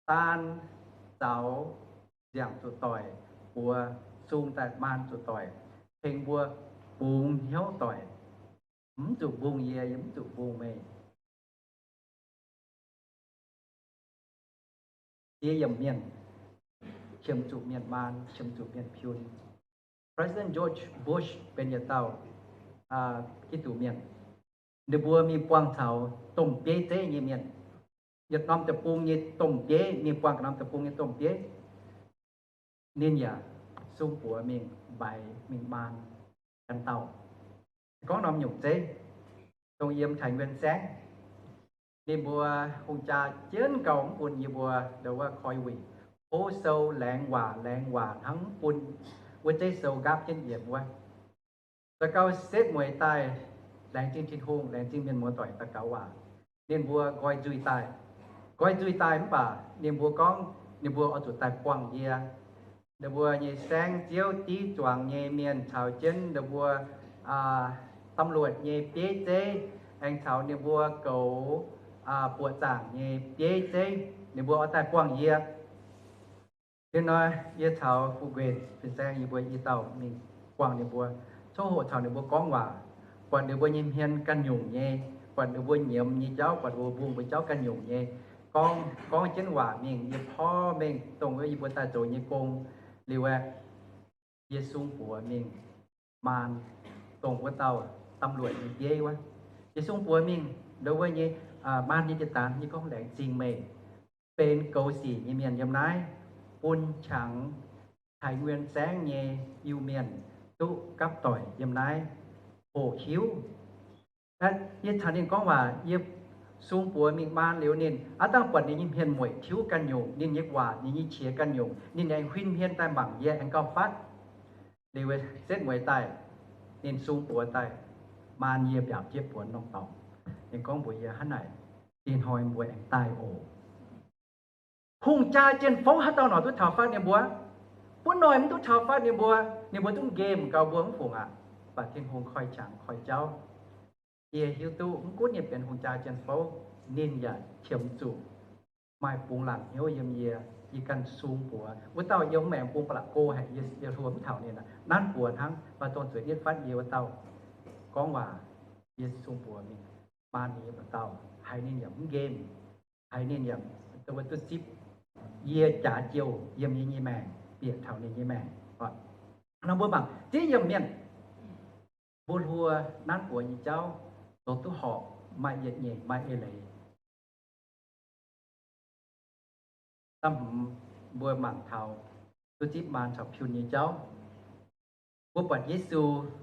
Daan zaux nziangc zuqc doic, buoz sung daaih maan zuqc doic, tengx mbuo bungx hnyouv doic, mv zuqc mbungh yie, yie mv zuqc mbungh meih. Ziex yiemc mienh, qiemx zuqc mienh maan, qiemx zuqc mienh piun. President George Bush benx yietc dauh Giduc mienh. Ninh mbuo mingh buangh caux domh bieiv zeiv nyei mienh. Yietc norm deic-bung nyei domh bieiv, mingh buangh norm deic-bung nyei domh bieiv. Ninh yaac sung buoz mingh mbaix mingh maan ganh dauh. Gorngv norm nyungc zeiv, dongh yiem Thái Nguyên saengv, ninh mbuo hungh jaa jienv gauh mv bun yie mbuo ndau wuov koi wuic, hov sou laengz waac laengz waac hnangv mv bun wuov zeiv sou nqaapv jienv yienx wuov. Daux gaux setv mueiz daaih, laengz zingh Tin-Hungh, laengz zingh mienh muoz-doic daux gaux waac. Ninh mbuo nqoi nzuih daaih. Nqoi nzuih daaih mv baac ninh mbuo gorngv ninh mbuo oix zuqc daaih buangh yie. Ninh mbuo nyei saengv ziouv div zuangx nyei mienh caux jienv ninh mbuo ตำรวจ nyei bieiv zeiv, aengx caux ninh mbuo goux buoqc zaangc nyei bieiv zeiv, ninh mbuo oix daaih buangh yie. Liuz nor, yie caux fu'jueiv fin-saeng yie mbuo i dauh mingh buangh ninh mbuo. Coqv hoqc caux ninh mbuo gorngv waac, buatc ninh mbuo nyei hmien ganh nyungc nyei, buatc ninh mbuo nyiemz nyei jauv, buatc ninh mbuo mbungh mbuo jauv ganh nyungc nyei, gorngv, gorngv jienv waac mingh, yie porv mengh dongh wuov yie mbuo daaih zoux nyei gong. Liuz aeqv, yie sung buoz mingh maan dongh wuov dauh ตำรวจ nyei bieiv wuov. Yie sung buoz mingh ndau wuov nyei, maan nyei jiex daanx nyei gorngv, laengz zingh meih benx goux sic nyei mienh yiem naaiv, bun qangx Thái Nguyên saengv nyei Iu-Mienh duqv gapv doic yiem naaiv hoqc hiuv. Yie caux ninh gorngv waac, yie sung buoz mingh maan liuz ninh, aav dangh buatc ninh nyei hmien mueic tiuv ganh nyungc, ninh nyei waac, ninh nyei qiex ganh nyungc, ninh aengx huin hmien daaih mangc yie aengx gauh fatv. Liuz setv mueiz daaih, ninh sung buoz daaih maan yie mbiaauc jieqv buonc norm dorngx. Ninh gorngv mbuox yie, hnangv naaic, ih hnoi mbuo aengx daaih oc. Hungh jaa jien-fouv haaix dauh nor duqv taux fatv ninh mbuo? Buov noic mv duqv taux fatv ninh mbuo. Ninh mbuo zungv nqemh gau mbuo mv fungc aqv. Mv baac Tin-Hungh koi qangx koi jauv. Yie hiuv duqv mv gunv ninh benx hungh jaa jien-fouv, ninh yaac qiemx zuqc maaih bungx laangc hnyouv yiem yie. Yie ganh sung buoz, wuov dauh yiem mv maengx bung ba'laqc go haic, yie hluo mv taux ninh aqv. Nanv buoz hnangv, maaih dongh zueiz nitv fatv yie wuov dauh gorngv waac, yie sung buoz mingh maan ninh nyei dauh, haiz ninh yaac mv nqemh, haiz ninh yaac duqv zipv. Yie jaax jouh yiem yie nyei maengc, bieqc taux ninh nyei maengc. Nor mbuo mangc ziex yiemc mienh, mbuo hluo nanv buoz nyei jauv zoux duqv horpc, maaih yietc nyeic, maaih eix leiz. Da'hmz, mbuo mangc taux duqv zipv maan caux piun nyei jauv. Mbuo buatc Yesu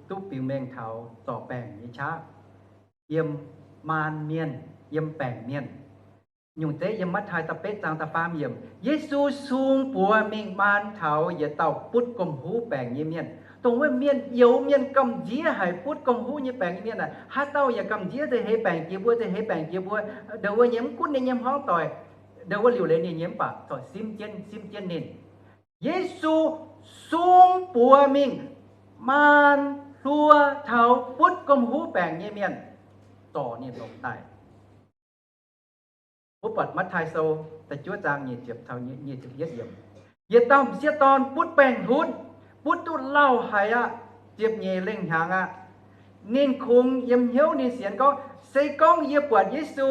duqv biux mengh taux zorc baengc nyei qaqv, yiem maan mienh, yiem baengc mienh. Nyungc zeiv yiem Matv^taai da'betv zaang da'faam yiemc, Yesu sung buoz mingh maan taux yietc dauh butv gomh huv baengc nyei mienh. Dongh wuov mienh youx mienh gamh nziev haic, butv gomh huv nyei baengc nyei mienh aac, haaix dauh yaac gamh nziev, za'heix baengc jiex mbuo, za'heix baengc jiex mbuo. Ndongc wuov nyei mv gunv ninh nyei hmuangv doic, ndongc wuov liuc leiz ninh nyei mv baac corc simv jienv, simv jienv ninh. Yesu sung buoz mingh maan hluo taux butv gomh huv baengc nyei mienh, zorc ninh longc daaih. Mbuo buatc Matv^taai Sou da'juov zaang nyic ziepc taux nyic ziepc yietv yiemc, yietc dauh m'sieqv dorn butv baengc hlunv, butv duqv lauh haic aqv, ziepc nyeic lengh hnyangx aqv. Ninh kungx yiem hnyouv ninh sienx gorngv, se gorngv yie buatc Yesu,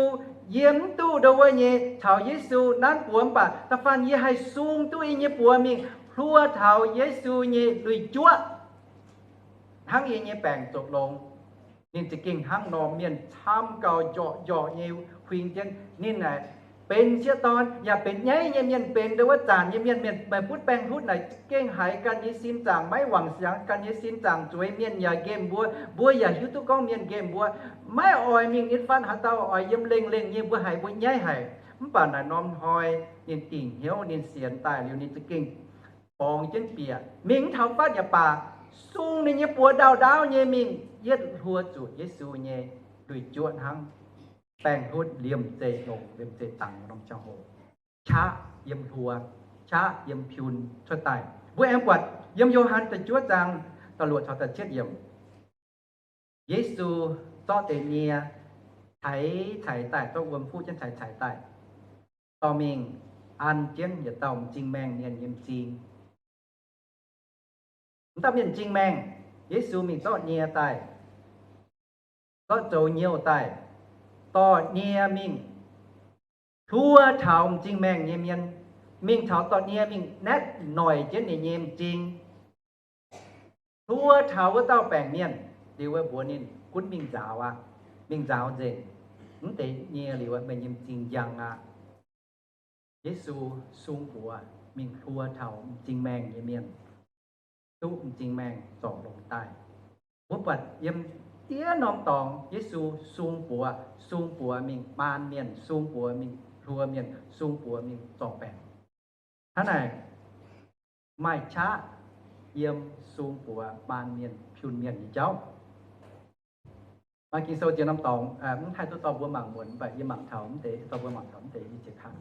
yie mv duqv ndongc wuov nyei caux Yesu nanv buoz, mv baac da'faanh yie haih sung duqv yie nyei buoz mingh hluo taux Yesu nyei lui-juoqv, hnangv yie nyei baengc zoux longx. Ninh za'gengh hnangv norm mienh camv gau, njorqc njorqc nyei huing jienv. Ninh naaic benx sieqv dorn yaac benx nyaiv nyei mienh, benx ndau wuov zanc nyei mienh. Mienh maaih butv baengh hlutv naaic gengh haiz ganh nyei sin zaangc maiv wangc siangx, ganh nyei sin zaangc zueiz, mienh yaac nqemh mbuo, mbuo yaac hiuv duqv gorngv mienh nqemh mbuo. Maiv oix mingh nyei fatv, haaix dauh oix yiem lengh lengh nyei, mbuo haiz mbuo nyaiv haic. Mv baac naaic norm hnoi ninh dingc hnyouv, ninh sienx daaih liuz, ninh za'gengh borngz jienv bieqc mingh mv taux fatv yaac baac, sung ninh nyei buoz ndaauv ndaauv nyei mingh yietv hluo zuqc Yesu nyei lui-juoqv hnangv. Baengh hlutv liemh zeih longc, liemh zeih dangx norm ziangh hoc, qaqv yiem hluo, qaqv yiem piun cuotv daaih. Mbuo aengx buatc yiem Yo^han da'juov zaang da'luoqc caux da'cietv yiemc, Yesu zorqv deix nie caix caix daaih, zorqv wuom fuqv jienv caix caix daaih, dorh mingh an jienv yietc dauh m'zing maengh mienh nyei m'zing. M'dauh mienh m'zing maengh, Yesu mingh zorqv nie daaih, zorqv zoux nyouh daaih, dorh nie mingh hluo taux m'zing maengh nyei mienh, mingh taux dorh nie mingh naetv noic jienv ninh nyei m'zing, hluo taux wuov dauh baengc mienh. Liuz wuov mbuox ninh, gunv mingh nzaaux aqv, mingh nzaaux nzengc mv deix nie liuz, meih nyei m'zing njang aqv. Yesu sung buoz mingh hluo taux m'zing maengh nyei mienh, duqv m'zing maengh zorc longx daaih. Mbuo buatc yiem diev norm dorngx Yesu sung buoz, sung buoz mingh maan mienh, sung buoz mingh hluo mienh, sung buoz mingh zorc baengc. Hnangv naaic, maaih qaqv yiem sung buoz maan mienh, piun mienh nyei jauv. Maaih Ging-Sou ziex norm dorngx, mv haih duqv dorh mbuo mangc muonc, mv baac yie mangc taux mv deix, dorh mbuo mangc taux mv deix i ziex kang.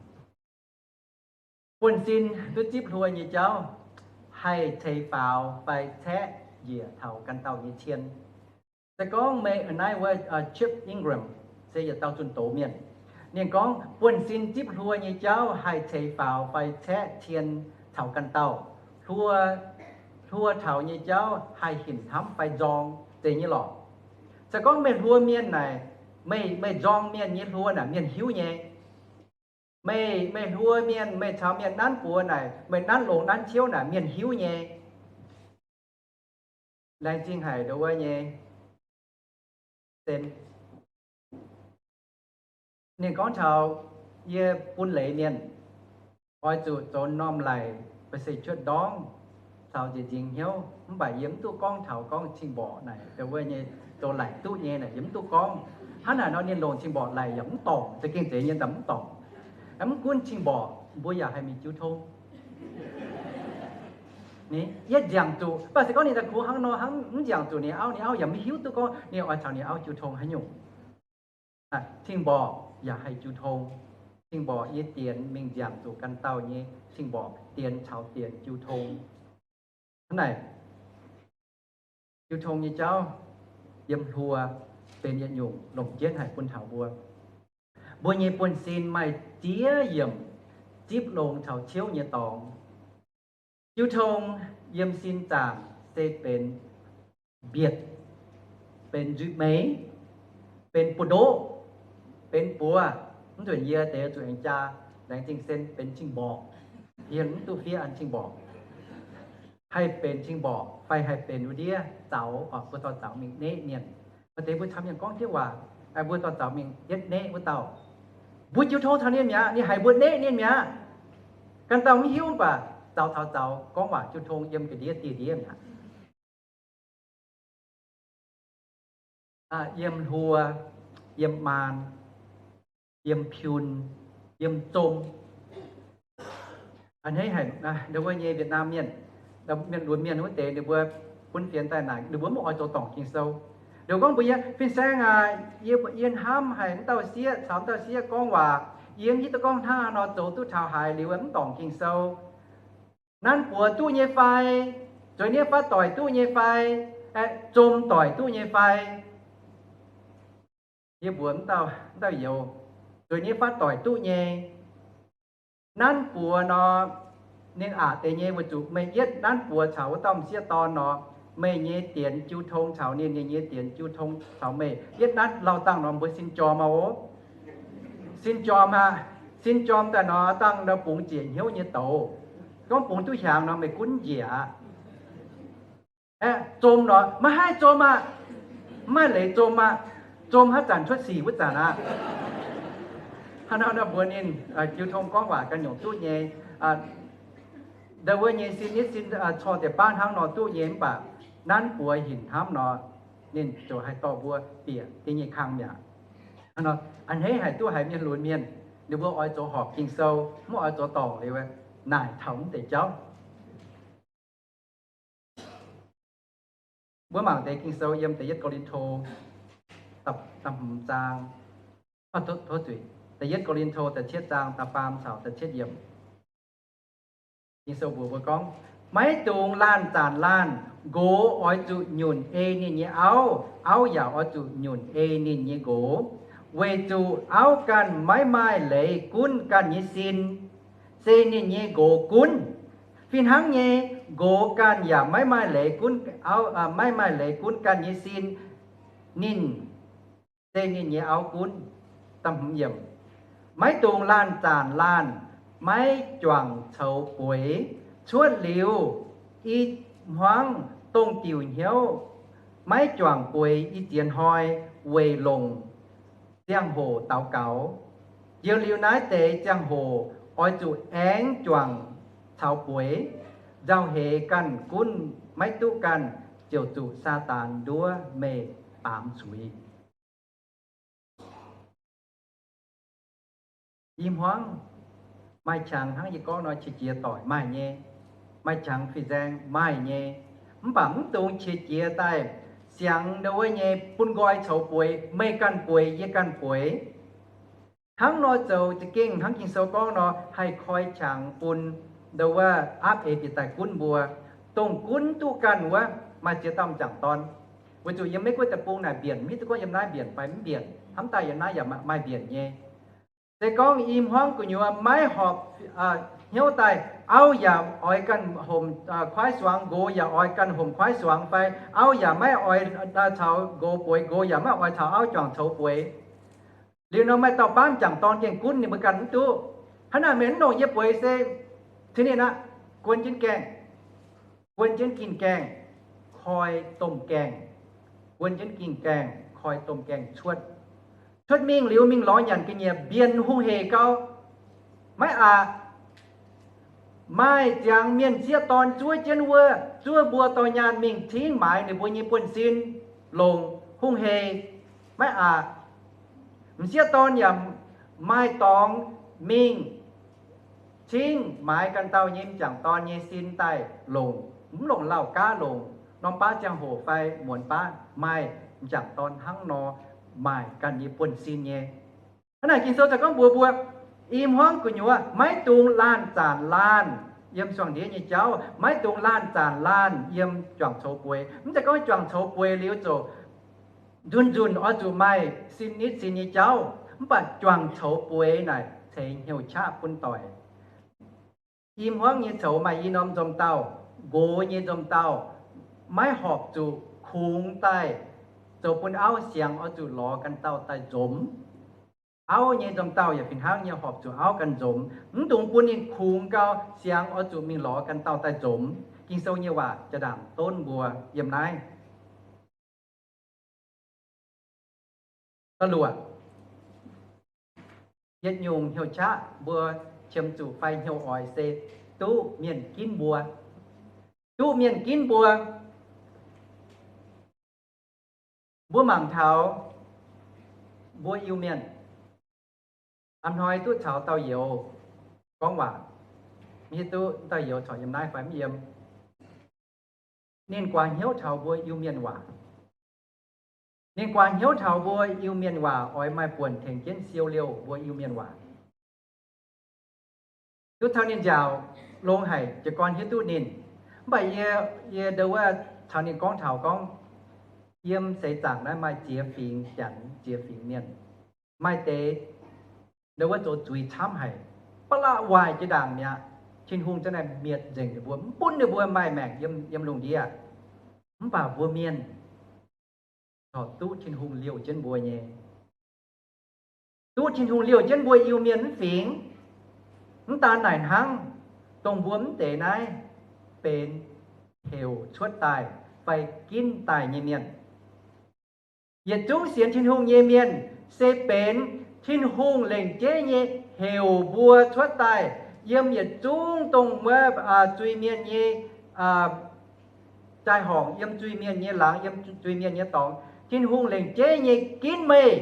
Buonv-sin duqv zipv hluo nyei jauv haih ceix faaux fai caeqv njiec taux ganh dauh nyei cien. Se gorngv meih naaiv wuov Chip Ingram se yietc dauh zunh doz mienh. Ninh gorngv buonv-sin zipv hluo nyei jauv haih ceix faaux fai caeqv cien caux ganh dauh. Hluo, hluo taux nyei jauv haih hinc hnamv fai nzorng zeiz nyei lorqc. Se gorngv meih hluo mienh naaic, meih, meih nzorng mienh nyei hluo naaic mienh hiuv nyei. Meih, meih hluo mienh, meih caux mienh nanv buoz naaic, meih nanv longx nanv ciouv naaic mienh hiuv nyei. Laengz zingh haic ndongc wuov nyei sen. Ninh gorngv taux yie bun leiz mienh oix zuqc zoux norm laic, ba'seix cuotv ndorngv caux nziex nzingx hnyouv, mv baac yie mv duqv gorngv taux gorngv cing-mborqc naaic ndongc wuov nyei zoux laic duqv nyei naaic yie mv duqv gorngv. Hnangv naaic nor ninh longc cing-mborqc laic yaac mv dorngc, za'gengh zeiz nyei daaih mv dorngc. Mv gunv cing-mborqc mbuo yaac haih mingh jiu tong. Ni, yietv nziangc zuqc, mv baac se gorngv ninh daaih kungx hnangv nor hnangv mv nziangc zuqc ninh auv, ninh auv yaac mv hiuv duqv gorngv ninh oix caux ninh auv jiu tong haaix nyungc. Cing-mborqc yaac haih jiu tong. Cing-mborqc nyei dienx mingh nziangc zuqc ganh dauh nyei cing-mborqc dienx caux dienx jiu tong. Hnangv naaic, jiu tong nyei jauv yiem hluo benx yietc nyungc longc jienv haic bun taux mbuo. Mbuo nyei buonv-sin maaih ziex yiemc zipv longx caux ciouv nyei dorngx. Jiu tong yiem sin zaangc se benx mbietc, benx nzuih meix, benx buoz-ndoqv, benx buoz. Mv nzunc yie deix zuqc aengx jaa, laengz zingh sen benx cing-mborqc. Yie mv duqv fiev an cing-mborqc. Haih benx cing-mborqc fai haih benx wuov ndiev zaux, mbuo dorh zaux mingh neqv mienh. Maaih deix mbuo caux mienh gorngv jienv waac, mbuo dorh zaux mingh yietv neqv wuov dauh. Mbuo jiu tong caux ninh mi'aqv, ninh haiz mbuo neqv ninh mi'aqv. Ganh dauh mv hiuv mv baac zaux taux zaux gorngv waac jiu tong yiem ga'ndiev dieh ndiev mi'aqv. Yiem hluo, yiem maan, yiem piun, yiem zom. A'hneiv haic, ndau wuov nyei Việt Nam mienh, mienh lunx mienh wuov deix ninh mbuo bun fienx daaih naaic ninh mbuo mv oix zoux dorngc Ging-Sou. Liuz gorngv mbuox yie, Fin-saeng aac, yie, yie hnamv haic wuov dauh sieqv caux wuov dauh sieqv gorngv waac, yie mv hiuv duqv gorngv hnangv haaix nor zoux duqv taux haaix liuz mv dorngc Ging-Sou. Nanv buoz duqv nyei fai? Zueiz niev fatv doic duqv nyei fai? Aeqv, zom doic duqv nyei fai? Yie mbuox wuov dauh youz, zueiz niev fatv doic duqv nyei. Nanv buoz nor, ninh aqc deix nyei weic zuqc meih yietv nanv buoz caux wuov dauh m'sieqv dorn nor, meih nyei dienx jiu tong caux ninh, ninh nyei dienx jiu tong caux meih. Yietv nanv lauh dangh nor mbuo sin jorm aqv oc. Sin jorm aqv. Sin jorm daaih nor, dangh nor bungx ziec hnyouv nyei douz. Gorngv bungx duqv hiaangx nor meih gunv njiec aqv. Aeqv, zom nor maiv haih zom aqv. Mv maaih leiz zom aqv. Zom haaix zanc cuotv sic wuov zanc aqv. Hnangv naaiv nor mbuox ninh, jiu tong gorngv waac ganh nyungc duqv nyei. Ndau wuov nyei sin nitv sin corc deix baav hnangv nor duqv nyei mv baac nanv buoz hinc hnamv nor, ninh ziouc haih dorh mbuo bieqc da'nyeic kang mi'aqv. A'hneiv haic duqv haiz mienh lunx mienh, ninh mbuo oix zoux horpc Ging-Sou, mv oix zoux dorngc liuz naaic taux mv deix jauv. Mbuo mangc deix Ging-Sou yiem da'yietv Ko^lin^to da'hmz zaang, tov zuiz, da'yietv Ko^lin^to da'cietv zaang da'faam caux da'cietv yiemc. Ging-Sou mbuox mbuo gorngv, maiv dungx laanh zaanc laanh. Nqox oix zuqc nyunc ei ninh nyei auv, auv yaac oix zuqc nyunc ei ninh nyei nqox, weic zuqc auv ganh maiv maaih leiz gunv ganh nyei sin, se ninh nyei nqox gunv. Fih hnangv nyei, nqox ganh yaac maiv maaih leiz gunv, maiv maaih leiz gunv ganh nyei sin, ninh, se ninh nyei auv gunv. Maiv dungx laanh zaanc laanh, maiv juangc coux bueix. Cuotv liuz i hmuangv dongh diuc hnyouv maiv juangc bueix i ziex hnoi weic longc ziangh hoc daux gaux. Njoux liuz naaiv deix ziangh hoc oix zuqc aengx juangc caux bueix. Nzauh heix ganh gunv maiv duqv ganh, ziouc zuqc Saadaan nduov meih baamz zuiz. I hmuangv maaih qangx hnangv yie gorngv nor, qiex jiez doic maaih nyei, maaih qangx fih nzaeng maaih nyei, mv baac mv dungx qiex jiez daaih siangx ndau wuov nyei bun nqoi coux bueix, meih ganh bueix, yie ganh bueix. Hnangv nor zoux za'gengh hnangv Ging-Sou gorngv nor, haih koi qangx bun ndau wuov aapv eix bieqc daaih gunv mbuo. Dongh gunv duqv ganh wuov, maaih ziex dauh m'jangc dorn. Weic zuqc yiem Meiv-Guoqv deic-bung naaic mbienc, mv hiuv duqv gorngv yiem naaiv mbienc fai mv mbienc, hnamv daaih yiem naaiv yaac maaih mbienc nyei. Se gorngv i hmuangv gu'nyuoz maiv horpc hnyouv daaih, auv yaac oix ganh homc kuaaiv suangx, nqox yaac oix ganh homc kuaaiv suangx, fai auv yaac maiv oix caux nqox bueix, nqox yaac maiv oix caux auv juangc coux bueix. Liuz nor maaih dauh baamv m'jangc dorn gengh gunv ninh mbuo ganh mv duqv. Hnangv naaic mienh mv longc yie bueix se cin ninh aqv, guon jienv gaengh, guon jienv gingh gaengh, koi domh gaengh, guon jienv gingh gaengh, koi domh gaengh cuotv. Cuotv mingh liuz mingh lorz nyanc ga'nyiec, mbienc hungh hec gau. Maiv aqc. Maaih ziangx mienh sieqv dorn zuov jienv wuov, zuov mbuo dorh nyaanh mingh cingv maaiz ninh mbuo nyei buonv-sin, longc hungh hec. Maiv aqc. M'sieqv dorn yaac maaih dorngx mingh cingv maaiz ganh dauh nyei m'jangc dorn nyei sin daaih longc, mv longc lauh gaav, longc norm baav ziangh hoc fai muonz baav, maaih m'jangc dorn hnangv nor maaih ganh nyei buonv-sin nyei. Hnangv naaic Ging-Sou ziouc gorngv mbuox mbuo, i hmuangv gu'nyuoz maiv dungx laanh zaanc laanh yiem suangx ndiev nyei jauv, maiv dungx laanh zaanc laanh yiem juangc coux bueix. Mv zeiz gorngv juangc coux bueix liuz ziouc nzunc nzunc oix zuqc maaih sin nitv sin nyei jauv, mv baac juangc coux bueix naaic ceix hnyouv qaqv bun doic. I hmuangv nyei coux maaih i norm nzomz dauh, nqox nyei nzomz dauh, maiv horpc zuqc kungx daaih zoux bun auv siangx oix zuqc lorz ganh dauh daaih nzomz. Auv nyei nzomz dauh yaac fih hnangv nyei, horpc zuqc auv ganh nzomz. Mv dungx bun ninh kungx gau siangx oix zuqc mingh lorz ganh dauh daaih nzomz. Ging-Sou nyei waac jaa-ndaangc donv mbuo yiem naaiv. Da'luoqc, yietc nyungc hnyouv qaqv mbuo qiemx zuqc fai hnyouv oix se duqv mienh ginv mbuo. Duqv mienh ginv mbuo. Mbuo mangc taux mbuo Iu-Mienh, a'hnoi duqv caux dauh youz gorngv waac, mv hiuv duqv dauh youz corc yiem naaiv fai mv yiem. Ninh guaax hnyouv taux mbuo Iu-Mienh waac. Ninh guaax hnyouv taux mbuo Iu-Mienh waac oix maaih buonc tengx jienv siou liouh mbuo Iu-Mienh waac. Duqv taux ninh nziaauc longx haic, jiez gorn hiuv duqv ninh. Mv baac yie, yie ndau wuov caux ninh gorngv taux gorngv, yiem seix zaangc naaiv maaih ziex fingx Janx, ziex fingx Mienh. Maaih deix ndau wuov zoux zuiz camv haic, ba'laqc waaic jiex ndaangc mi'aqv. Tin-Hungh za'naaiv mietc nzengc ninh mbuo, mv bun ninh mbuo maaih maengc yiem, yiem lungh ndiev. Mv baac mbuo Mienh corc duqv Tin-Hungh liouh jienv mbuo nyei. Duqv Tin-Hungh liouh jienv mbuo Iu-Mienh mv fingx. Mv daan naaic hnangv, dongh mbuo mv deix naaiv benx heuc cuotv daaih fai ginv daaih nyei mienh. Yietc zungv sienx Tin-Hungh nyei mienh se benx Tin-Hungh lengc jeiv nyei heuc mbuo cuotv daaih yiem yietc zungv dongh wuov zuiz-mienh nyei jaai-horngc, yiem zuiz-mienh nyei laangz, yiem zuiz-mienh nyei dorngx. Tin-Hungh lengc jeiv nyei ginv meih,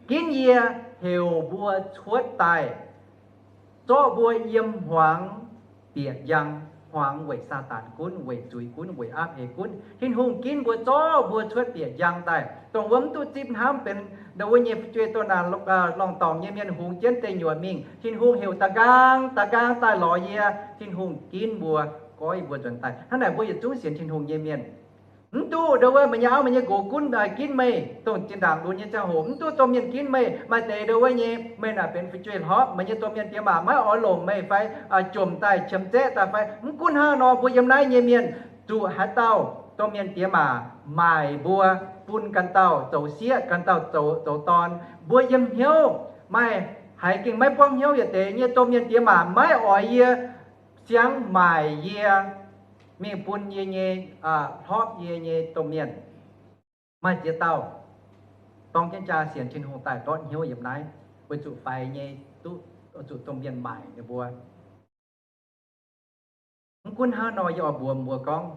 ginv yie, heuc mbuo cuotv daaih, zorqv mbuo yiem hmuangx bieqc njang, hmuangx weic Saadaan gunv, weic zuiz gunv, weic aapv heix gunv. Tin-Hungh ginv mbuo, zorqv mbuo cuotv bieqc njang daaih, dongh wuov mv duqv zipv hnamv benx ndau wuov nyei fu'jueiv, dongh naaic lorngh dorngc nyei mienh hungx jienv deic nyuoqc mingh. Tin-Hungh heuc da'nqaang da'nqaang daaih lorz yie. Tin-Hungh ginv mbuo, goiv mbuo nzuonx daaih. Hnangv naaic mbuo yietc zungv sienx Tin-Hungh nyei mienh, mv duqv ndau wuov meih nyei auv meih nyei nqox gunv ginv meih, dongh zinh ndaangc lunx nyei ziangh hoc mv duqv domh mienh ginv meih. Maaih deix ndau wuov nyei, meih naaic benx fu'jueiv hlorpv, meih nyei domh mienh diex maac maiv oix longc meih fai jomc daaih, qiemx zaeqv daaih fai, mv gunv hnangv nor, mbuo yiem naaiv nyei mienh zuqc haaix dauh domh mienh diex maac maaic mbuo, bun ganh dauh zoux sieqv, ganh dauh zoux dorn. Mbuo yiem hnyouv maaih haiz gengh maiv buangv hnyouv yietc deix nyei domh mienh diex maac maiv oix yie siang maaic yie, mingh bun yie nyei, hlorpv yie nyei domh mienh. Maaih ziex dauh dorng jienv jaa sienx Tin-Hungh daaih ndortv hnyouv yiem naaiv, weic zuqc faix nyei, duqv zuqc domh mienh maaic ninh mbuo. Mv gunv hnangv nor, yie oix mbuox mbuo gorngv,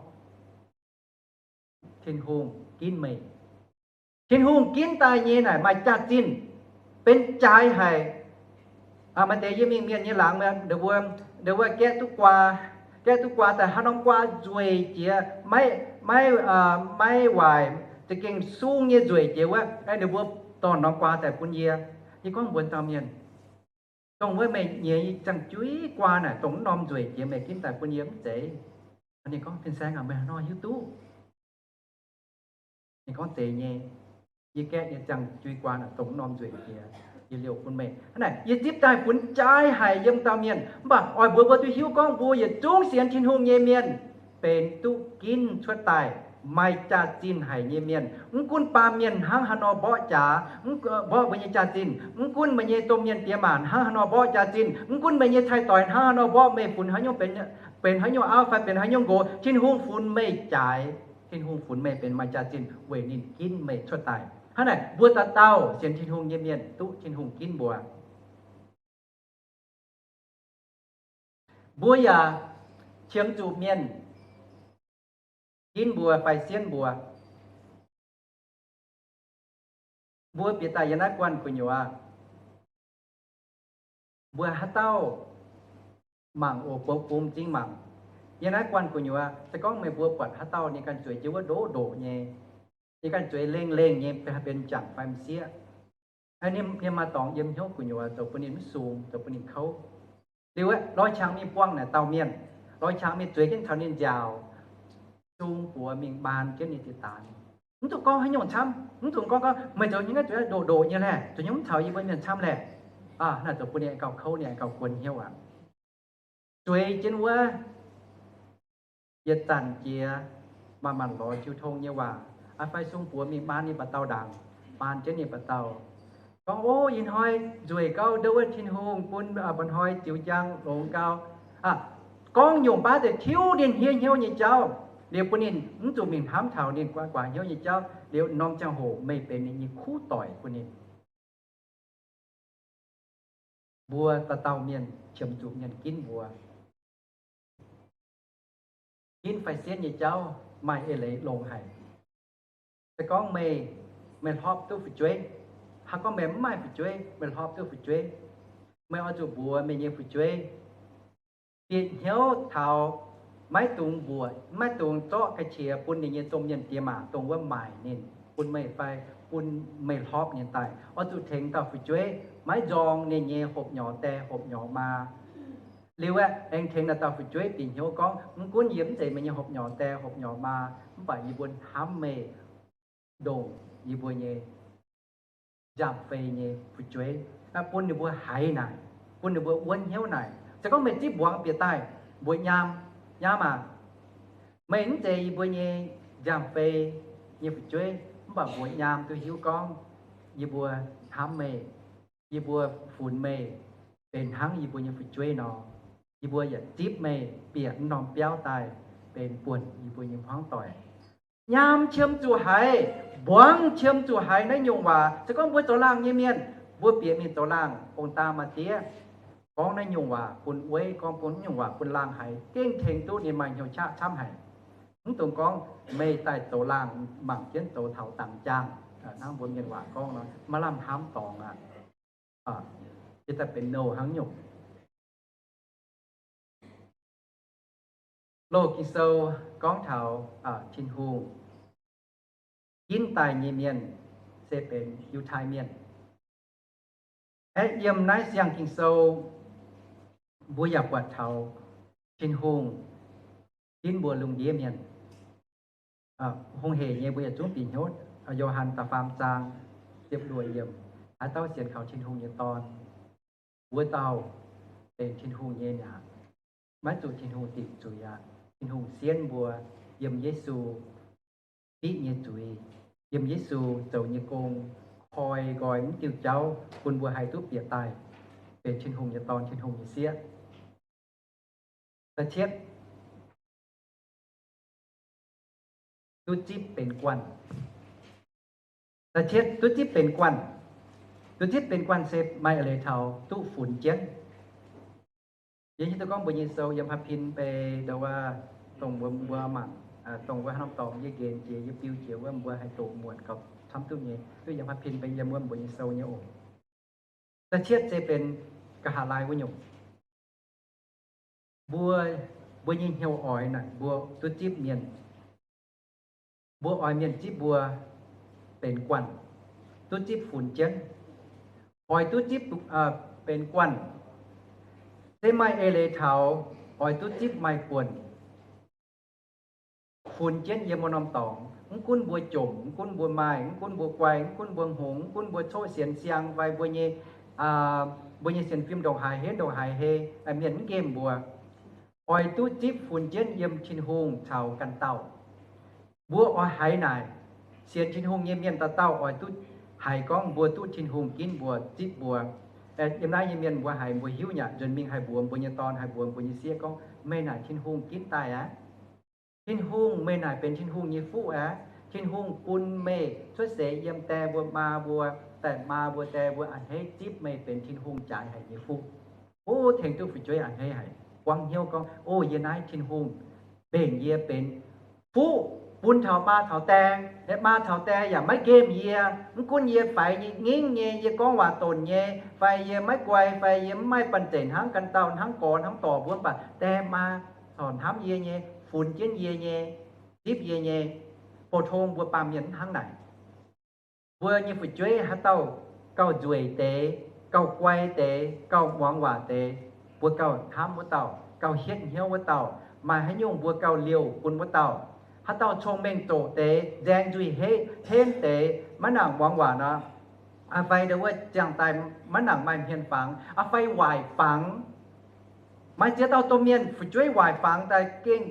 Tin-Hungh ginv meih. Tin-Hungh ginv daaih nyei naaic maaih jaax-zinh, benx jaaix haic. Maaih deix yie mingh mienh nyei laangz, ndau wuov, ndau wuov gaeqv duqv guaa, gaeqv duqv guaa daaih hnangv norm guaa nzueic jiex, maiv, maiv, maiv waaic, za'gengh sung nyei nzueic jiex wuov, ninh mbuo dorh norm guaa daaih bun yie. Yie gorngv mbuox dauh mienh, dongh wuov meih nyiex ziangh juiv guaa naaic dongh wuov norm nzueic jiex meih ginv daaih bun yie mv zeiz? Ninh gorngv, Fin-Saeng aac, meih haaix nor hiuv duqv? Ninh gorngv, Zeiz nyei. Yie gaeqv nyei ziangh juiv guaa naaic dongh wuov norm nzueic jiex, yie liouh bun meih. Hnangv naaic yie zipv daaih funx jaaix haic yiem dauh mienh. Mv baac oix mbuox mbuo duqv hiuv gorngv mbuo yietc zungv sienx Tin-Hungh nyei mienh benx duqv ginv cuotv daaih maaih jaax-zinh haic nyei mienh. Mv gunv baamh mienh hnangv haaix nor mborqv jaax, mv, mborqv mbuo nyei jaax-zinh, mv gunv meih nyei domh mienh diex maac hnangv haaix nor mborqv jaax-zinh, mv gunv meih nyei cai-doix hnangv haaix nor mborqv, meih funx haaix nyungc benx, benx haaix nyungc auv fai benx haaix nyungc nqox, Tin-Hungh funx meih jaaix. Tin-Hungh funx meih benx maaih jaax-zinh weic ninh ginv meih cuotv daaih. Hnangv naaic mbuo dauh dauh sienx Tin-Hungh nyei mienh duqv Tin-Hungh ginv mbuo. Mbuo yaac qiemx zuqc mienh ginv mbuo fai sienv mbuo. Mbuo bieqc daaih yiem naaiv guanh gu'nyuoz, mbuo haaix dauh mangc oc, bungx m'zing mangc. Yiem naaiv guanh gu'nyuoz, se gorngv meih mbuo buatc haaix dauh ninh ganh zueiz jiex wuov ndoqv ndoqc nyei, ninh ganh zueiz lengh lengh nyei, benx m'jangc fai m'sieqv, ninh maaih dorngx yiem hnyouv gu'nyuoz zoux bun ninh mv sung, zoux bun ninh kouv. Liuz aeqv, lorz qangx mingh buangh naaic dauh mienh, lorz qangx mingh zueiz jienv caux ninh nziaauc, sung buoz mingh maan jienv ninh ziex daanz. Mv zuqc gorngv haaix nyungc camv, mv zuqc gorngv gorngv meih zoux nyei naaiv zueiz ndoqc ndoqc nyei laeh, zuqc nyei mv caux yie mbuo mienh camv laeh. Naaiv zoux bun ninh gauh kouv, ninh gauh guon hnyouv aqv. Zueiz jienv wuov, yietc zanc jiex, manc-manc lorz jiu tong nyei waac, fai sung buoz mingh maan ninh mba'dauh ndaangc, maan jienv ninh mba'dauh, gorngv, O, ih hnoi nzueic gauh ndouv wuov, Tin-Hungh bun mba'hnoi ziux njang longx gauh. Gorngv nyungc baav deix tiuv ninh hniev hnyouv nyei jauv, liuz bun ninh mv zuqc mingh hnamv taux ninh guaax guaax hnyouv nyei jauv, liuz norm ziangh hoc meih benx ninh nyei kuv doic bun ninh. Mbuo dauh dauh mienh qiemx zuqc mienh ginv mbuo. Ginv fai sienv nyei jauv maaih eix leiz longx haic. Se gorngv meih, meih hlorpv duqv fu'jueiv, haaix gorngv meih mv maaih fu'jueiv, meih hlorpv duqv fu'jueiv, meih oix zuqc mbuox meih nyei fu'jueiv bieqc hnyouv taux maiv dungx mbuoqc, maiv dungx zorqv ga'qiex bun ninh nyei domh mienh diex maac dongh wuov maaic ninh, bun meih fai bun meih hlorpv ninh daaih. Oix zuqc tengx dauh fu'jueiv maiv nzorng ninh nyei hopv-nyorx die hopv-nyorx maa. Liuz aeqv, aengx tengx naaiv dauh fu'jueiv bieqc hnyouv gorngv, Mv gunv yie mv zeiz meih nyei hopv-nyorx die hopv-nyorx maa, mv baac yie mbuo hnamv meih ndongc yie mbuo nyei nziaamv-fei nyei fu'jueiv, bun ninh mbuo haiz naaic, bun ninh mbuo wuonv hnyouv naaic. Se gorngv meih zipv mbuangz bieqc daaih, mbuox nyaam, Nyaam aac, meih mv zeiz yie mbuo nyei nziaamv-fei nyei fu'jueiv, mv baac mbuox nyaam duqv hiuv gorngv yie mbuo hnamv meih, yie mbuo funx meih benx hnangv yie mbuo nyei fu'jueiv nor, yie mbuo yaac zipv meih bieqc mv norm biauv daaih benx buonc yie mbuo nyei hmuangv doic. Nyaam qiemx zuqc haiz, mbuangz qiemx zuqc haiz naaiv nyungc waac. Se gorngv mbuo zoux laangh nyei mienh, mbuo bieqc mingh zoux laangh, ong-daa maa-diev gorngv naaiv nyungc waac bun weiv, gorngv bun nyungc waac bun laangh haiz, gengh tengx duqv ninh maaih hnyouv qaqv camv haic. Mv dungx gorngv meih daaih zoux laangh mangc jienv zoux taux dangx jaang, hnangv mbuo mienh waac gorngv nor, maaih lamh hnamv dorngx aqv. Yie daaih benx nouh hnangv nyungc. Loz Ging-Sou gorngv taux Tin-Hungh ginv daaih nyei mienh se benx Yiutai Mienh. Aeqv, yiem naaiv siang Ging-Sou mbuo yaac buatc taux Tin-Hungh ginv mbuo lungh ndiev mienh. Hungh hec nyei mbuo yietc zungv bieqc hnyouv Yo^han da'faam zaang ziepc luoqc yiemc, haaix dauh sienx kaux Tin-Hungh nyei Dorn, wuov dauh benx Tin-Hungh nyei mi'aqv, maiv zuqc Tin-Hungh dingc zuiz aqv. Tin-Hungh sienv mbuo yiem Yesu fiqv nyei zuiz, yiem Yesu zoux nyei gong, koi nqoi mv diuh jauv bun mbuo haih duqv bieqc daaih benx Tin-Hungh nyei dorn, Tin-Hungh nyei sieqv. Da'cietv, duqv zipv benx guanh. Da'cietv, duqv zipv benx guanh. Duqv zipv benx guanh se maaih eix leiz taux duqv funx jienv. Yie hiuv duqv gorngv mbuo nyei sou yiem Haav Pin Bei ndo wuov, dongh mbuo, mbuo mangc, dongh wuov haaix norm dorngx yie nqenx jiex, yie biu jiex wuov, mbuo haih doqc muonc gauh camv duqv nyei, duqv yiem Haav Pin Bei yiem wuov mbuo nyei sou nyei oc. Da'cietv se benx nqa'haav laai wuov nyungc. Mbuo, mbuo nyei hnyouv oix naaic mbuo duqv zipv mienh. Mbuo oix mienh zipv mbuo benx guanh, duqv zipv funx jienv. Oix duqv zipv benx guanh se maaih eix leiz taux oix duqv zipv maaih buonc funx jienv yiem wuov norm dorngx. Mv gunv mbuo jomc, mv gunv mbuo maaih, mv gunv mbuo guai, mv gunv mbuo hngongx, mv gunv mbuo coqv sienx siang fai mbuo nyei, mbuo nyei sienx fim ndongc haaix henv ndongc haaix hei, mienh mv nqemh mbuo. Oix duqv zipv funx jienv yiem Tin-Hungh caux ganh dauh. Mbuo oix haiz naaic, sienx Tin-Hungh nyei mienh dauh dauh oix duqv haiz gorngv mbuo duqv Tin-Hungh ginv mbuo, zipv mbuo. Yiem naaiv nyei mienh mbuo haiz mbuo hiuv nyei aqv, nzuonx mingh haih mbuox mbuo nyei dorn, haih mbuox mbuo nyei sieqv gorngv, meih naaic Tin-Hungh ginv daaih aqv. Tin-Hungh, meih naaic benx Tin-Hungh nyei fuqv aqv. Tin-Hungh bun meih cuotv seix yiem die mbuo maa mbuo, daaih maa mbuo die mbuo a'hneiv zipv meih benx Tin-Hungh jaaix haic nyei fuqv. O, tengx duqv fu'jueiv a'hneiv haic, buangv hnyouv gorngv, o, yie naaiv Tin-Hungh mbenc yie benx fuqv bun taux maa taux die. Maa taux die yaac maiv nqemh yie, mv gunv yie faix nyei ngingv nyei, yie gorngv waac donc nyei, fai yie maiv guai, fai yie mv maaih banh zeic hnangv ganh dauh, hnangv gorx hnangv dorc mbuo, mv baac die maa corc hnamv yie nyei, funx jienv yie nyei, zipv yie nyei. Pou-tong mbuo baamh mienh mv hnangv naaic. Mbuo nyei fu'jueiv haaix dauh gauh nzueic deix, gauh guai deix, gauh muangx waac deix, mbuo gauh hnamv wuov dauh, gauh hietv hnyouv wuov dauh, maaih haaix nyungc mbuo gauh liouh bun wuov dauh. Haaix dauh cong-mengh doqc deix, nzaeng nzuih henv deix, maiv nangc muangx waac nor, fai ndo wuov ziangh daaih maiv nangc maaih hmien fangx, fai waaic fangx. Maaih ziex dauh domh mienh fu'jueiv waaic fangx daaih gengh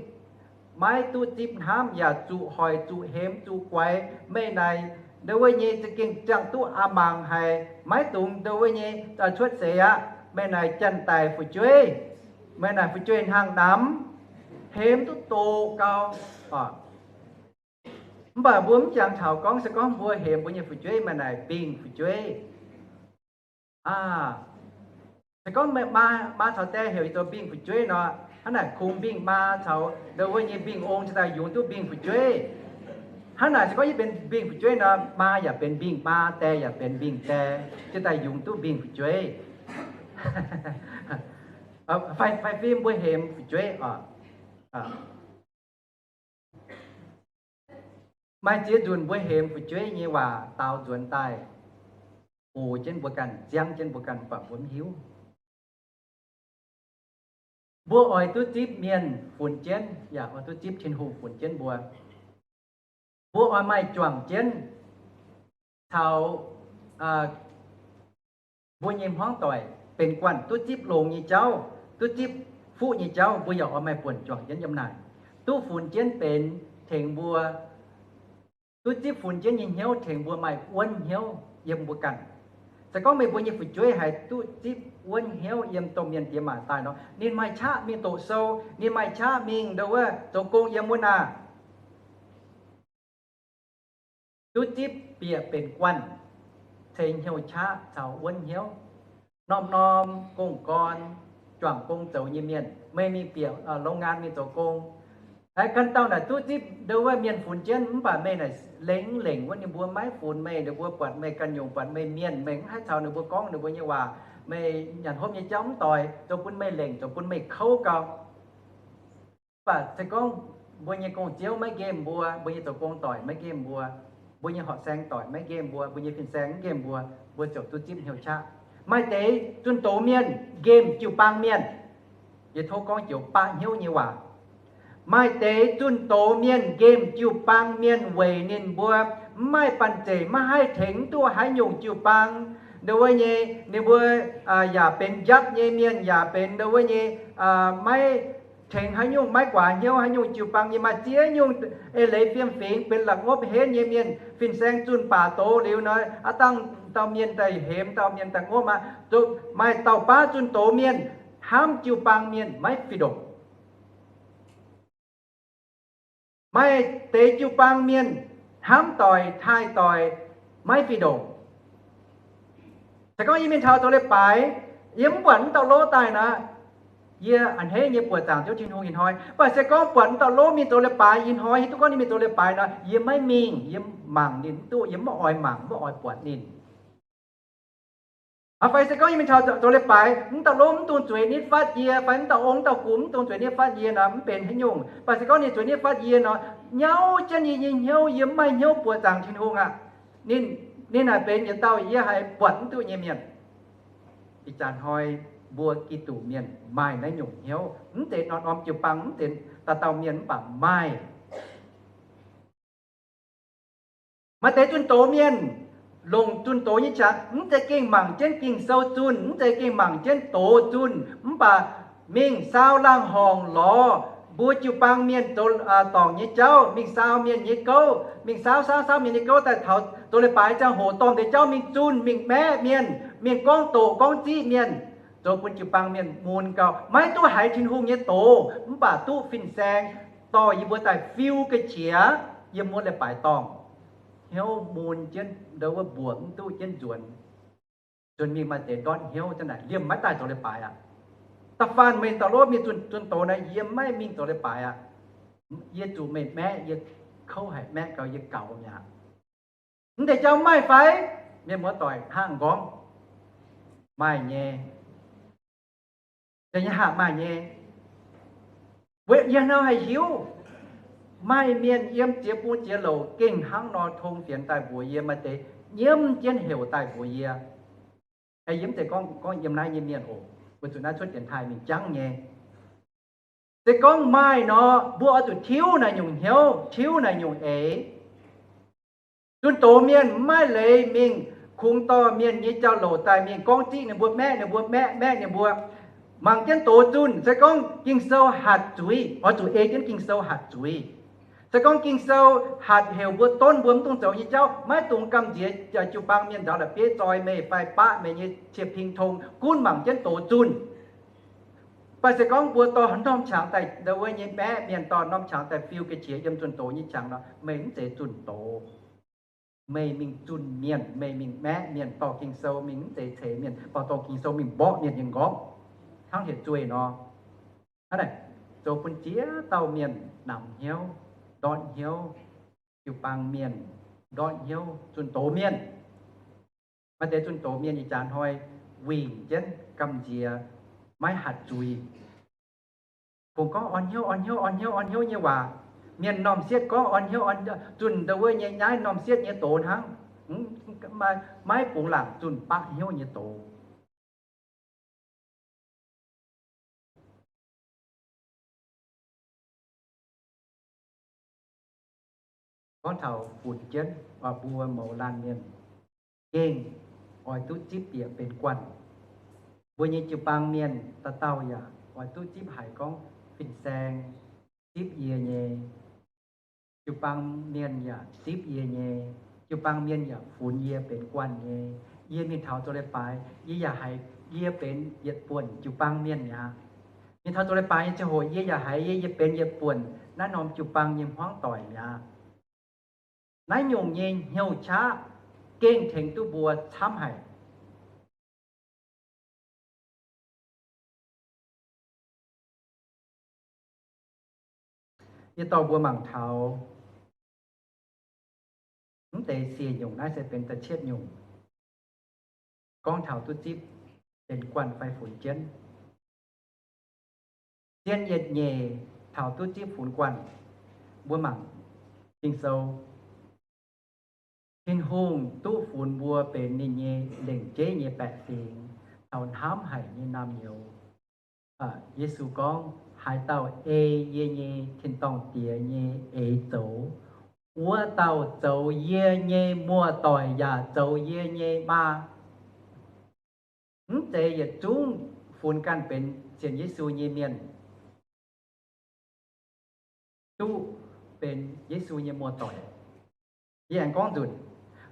maiv duqv zipv hnamv yaac zuqc hoic, zuqc hemx, zuqc guaix. Meih naaic ndo wuov nyei za'gengh ziangh duqv a'mangc haic, maiv dungx ndo wuov nyei cuotv seix aqv. Meih naaic janx-daic fu'jueiv, meih naaic fu'jueiv hnangv namx, hemx duqv doqc gau. Mv baac mbuo mv jangx taux gorngv se gorngv mbuo hemx mbuo nyei fu'jueiv, meih naaic mbingh fu'jueiv aqv. Se gorngv maa caux die heuc zoux mbingh fu'jueiv nor, hnangv naaic kungx mbingh maa caux ndo wuov nyei mbingh ong cingx daaih yungz duqv mbingh fu'jueiv. Hnangv naaic se gorngv yie benx mbingh fu'jueiv nor, maa yaac benx mbingh maa, die yaac benx mbingh die, cingx daaih yungz duqv mbingh fu'jueiv. Fai, fai fim mbuo hemx fu'jueiv oc. Maaih ziex nzunc mbuo hemx fu'jueiv nyei waac daaux nzuonx daaih, gox jienv mbuo ganh, ziangv jienv mbuo ganh, mv baac mbuo mv hiuv. Mbuo oix duqv zipv mienh funx jienv, yaac oix duqv zipv Tin-Hungh funx jienv mbuo. Mbuo oix maaih juangc jienv caux mbuo nyei hmuangv doic benx guanh duqv zipv longx nyei jauv, duqv zipv fuqv nyei jauv, mbuo yaac oix maaih buonc juangc jienv yiem naaic, duqv funx jienv benx tengx mbuo, duqv zipv funx jienv nyei hnyouv tengx mbuo maaih wuonv hnyouv yiem mbuo ganh. Se gorngv meih mbuo nyei fu'jueiv haiz duqv zipv wuonv hnyouv yiem domh mienh diex maac daaih nor, ninh maaih qaqv mingh doqc sou, ninh maaih qaqv mingh ndo wuov zoux gong yiem wuov naaic. duqv zipv bieqc benx guanh, ceix hnyouv qaqv caux wuonv hnyouv. Norm-norm gong-gorn, juangc gong zoux nyei mienh, meih mingh bieqc โรงงาน mingh zoux gong, aengx ganh dauh naaic duqv zipv ndo wuov mienh funx jienv, mv baac meih naaic lengc lengc wuov ninh mbuo maiv funx meih, ninh mbuo buatc meih ganh nyungc, buatc meih mienh, meih mv haih caux ninh mbuo gorngv ninh mbuo nyei waac, meih nyanc hopv nyei jauv mv doix, zoux bun meih lengc, zoux bun meih kouv gau. Mv baac se gorngv mbuo nyei gong-ziouv maiv nqemh mbuo, mbuo nyei zoux gong doic maiv nqemh mbuo, mbuo nyei horqc saeng doic maiv nqemh mbuo, mbuo nyei fin-saeng mv nqemh mbuo, mbuo ziouc duqv zipv hnyouv qaqv. Maaih deix zunh doz mienh nqemh jiu-baang mienh. Yie tov gorngv joux baqv hnyouv nyei waac. Maaih deix zunh doz mienh nqemh jiu-baang mienh weic ninh mbuo mv maaih banh zeic, maiv haih tengx duqv haaix nyungc jiu-baang ndo wuov nyei, ninh mbuo yaac benx njapv nyei mienh, yaac benx ndo wuov nyei maiv tengx haaix nyungc, maiv guaax hnyouv haaix nyungc jiu-baang nyei, maaih ziex nyungc eix leiz fiem-fingx, benx la'ngopv henv nyei mienh. Fin-saeng zunh baac doz liuz nor, aav dangh dauh mienh daaih hemx, dauh mienh daaih ngopv aqv. Maaih dauh baav zunh doz mienh hnamv jiu-baang mienh maiv fih ndongc. Maaih deix jiu-baang mienh hnamv doic taaih doic maiv fih ndongc. Se gorngv yie mingh taux zoux leiz-baaix, yie mv buatc wuov dauh lov daaih nor, yie a'hneiv nyei buoqc zaangc Ziouv Tin-Hungh ih hnoi. Mv baac se gorngv buatc wuov dauh lov mingh zoux leiz-baaix ih hnoi, hiuv duqv gorngv ninh mingh zoux leiz-baaix nor, yie maiv mingh. Yie mangc ninh mv duqv, yie mv oix mangc, mv oix buatc ninh. Fai se gorngv yie mingh taux zoux leiz-baaix, wuov dauh lov mv dungx zueiz nitv fatv yie, fai wuov dauh ong, wuov dauh gux mv dungx zueiz nitv fatv yie nor, mv benx haaix nyungc. Mv baac se gorngv ninh zueiz nitv fatv yie nor, nyauv jienv yie nyei hnyouv, yie mv maaih hnyouv buoqc zaangc Tin-Hungh aqv. Ninh, ninh naaic benx yietc dauh yie haih buatc mv duqv nyei mienh. Ih jaax hnoi mbuo Giduc mienh maaih naaiv nyungc hnyouv, mv zeiz norm-norm jiu-baang, mv zeiz dauh dauh mienh, mv baac maaih. Maaih deix zunh doz mienh, longc zunh doz nyei qangx, mv zeiz gengh mangc jienv Ging-Sou zunh, mv zeiz gengh mangc jienv doz zunh, mv baac mingh saau laangh horngc lorz mbuo jiu-baang mienh zoux dorngc nyei jauv, mingh saau mienh nyei gouv, mingh saau saau saau mienh nyei gouv daaih taux zoux leiz-baaix ziangh hoc dorh deix jauv mingh zunh, mingh maeqv mienh, mingh gorngv doqc gorngv ziqv mienh, zoux bun jiu-baang mienh mun gau, maiv duqv haiz Tin-Hungh nyei doz, mv baac duqv fin-saeng dorh yie mbuo daaih fiu ga'qiex yiem wuov leiz-baaix dorngh. Hnyouv mun jienv ndo wuov mbuoqc mv duqv jienv nzuonx. Nzuonx mingh maaih deix ndortv hnyouv zanc naaic liemh maiv daaih zoux leiz-baaix aqv. Da'faanh meih dauh lov mingh zunh doz naaic, yie maiv mingh zoux leiz-baaix aqv. Yie zuqc meih maeqv, yie kouv haic, maeqv gau yie gaux mi'aqv. Mv deix jauv maaih fai? Mienh muoz doic hnangv nqorngv, maaih nyei. Da'nyeic haav maaih nyei. Weic yie hnangv haih hiuv, maaih mienh yiem ziex bung ziex louc gengh hnangv nor tong fienx daaih mbuox yie, maaih deix nyiemv jienv heuc daaih mbuox yie. Yie mv zeiz gorngv, gorngv yiem naaiv nyei mienh oc. Weic zuqc naaiv cuotv dienx taaih mingh jangv nyei. Se gorngv maaih nor, mbuo oix zuqc tiuv naaic nyungc hnyouv, tiuv naaic nyungc eix. Zunh doz mienh maiv leiz mingh kungx dorh mienh nyei jauv-louc daaih mingh gorngv ziqv ninh mbuo, maeqv ninh mbuo, maeqv, maeqv ninh mbuo. Mangc jienv doz zunh. Se gorngv Ging-Sou hatc zuiz, oix zuqc ei jienv Ging-Sou hatc zuiz. Se gorngv Ging-Sou hatc heuc mbuo donv mbuo mv dungx zoux nyei jauv, maiv dungx gamh nziex jiu-baang mienh nzaaux la'bieiv zoi meih fai baqv meih nyei cie-ping tong. Gunv mangc jienv doz zunh. Mv baac se gorngv mbuo dorh norm qangx daaih ndo wuov nyei maeqv mienh, dorh norm qangx daaih fiu ga'qiex yiem zunh doz nyei qangx nor, meih mv zeiz zunh doz. Meih mingh zunh mienh, meih mingh maeqv mienh, dorh Ging-Sou mingh, mv zeiz ceix mienh, dorh, dorh Ging-Sou mingh mborqv mienh nyei nqorngv, hnangv hec zueih nor. Hnangv naaic, zoux bun ziex dauh mienh namx hnyouv, ndortv hnyouv, jiu-baang mienh ndortv hnyouv, zunh doz mienh. Maaih deix zunh doz mienh ih jaax hnoi wingc jienv gamh nziex, maiv hatc zuiz. Kungx gorngv orn hnyouv, orn hnyouv, orn hnyouv, orn hnyouv nyei waac. Mienh m'normh sieqv gorngv orn hnyouv, orn, zunh ndo wuov nyei, nyaiv m'normh sieqv nyei doz hnangv. Maiv bungx laangc zunh baqv hnyouv nyei doz. Gorngv taux funx jienv mbuo mouz laanh mienh gengh oix duqv zipv bieqc benx guanh. Mbuo nyei jiu-baang mienh dauh dauh yaac oix duqv zipv haiz gorngv fin-saeng zipv yie nyei. Jiu-baang mienh yaac zipv yie nyei. Jiu-baang mienh yaac funx yie benx guanh nyei. Yie mingh taux zoux leiz-baaix, yie yaac haiz yie benx yietc buonc jiu-baang mienh mi'aqv. Mingh taux zoux leiz-baaix nyei ziangh hoc yie yaac haiz yie, yie benx yietc buonc naaiv norm jiu-baang nyei hmuangv doic mi'aqv. Naaiv nyungc nyei hnyouv qaqv gengh tengx duqv mbuo camv haic. Yie dorh mbuo mangc taux mv deix siec nyungc, naaiv se benx da'cietv nyungc, gorngv taux duqv zipv benx guanh fai funx jienv. Zien yietc nyeic taux duqv zipv funx guanh. Mbuo mangc Ging-Sou. Tin-Hungh duqv funx mbuo benx ninh nyei lengc jeiv nyei baeqc fingx, taux hnamv haic nyei naamh nyouz. Yesu gorngv, haaix dauh ei yie nyei tin-dorngh Diex nyei eix zoux, wuov dauh zoux yie nyei muoz-doic yaac zoux yie nyei maa. Mv zeiz yietc zungv funx ganh benx sienx Yesu nyei mienh duqv benx Yesu nyei muoz-doic. Yie aengx gorngv nzunc,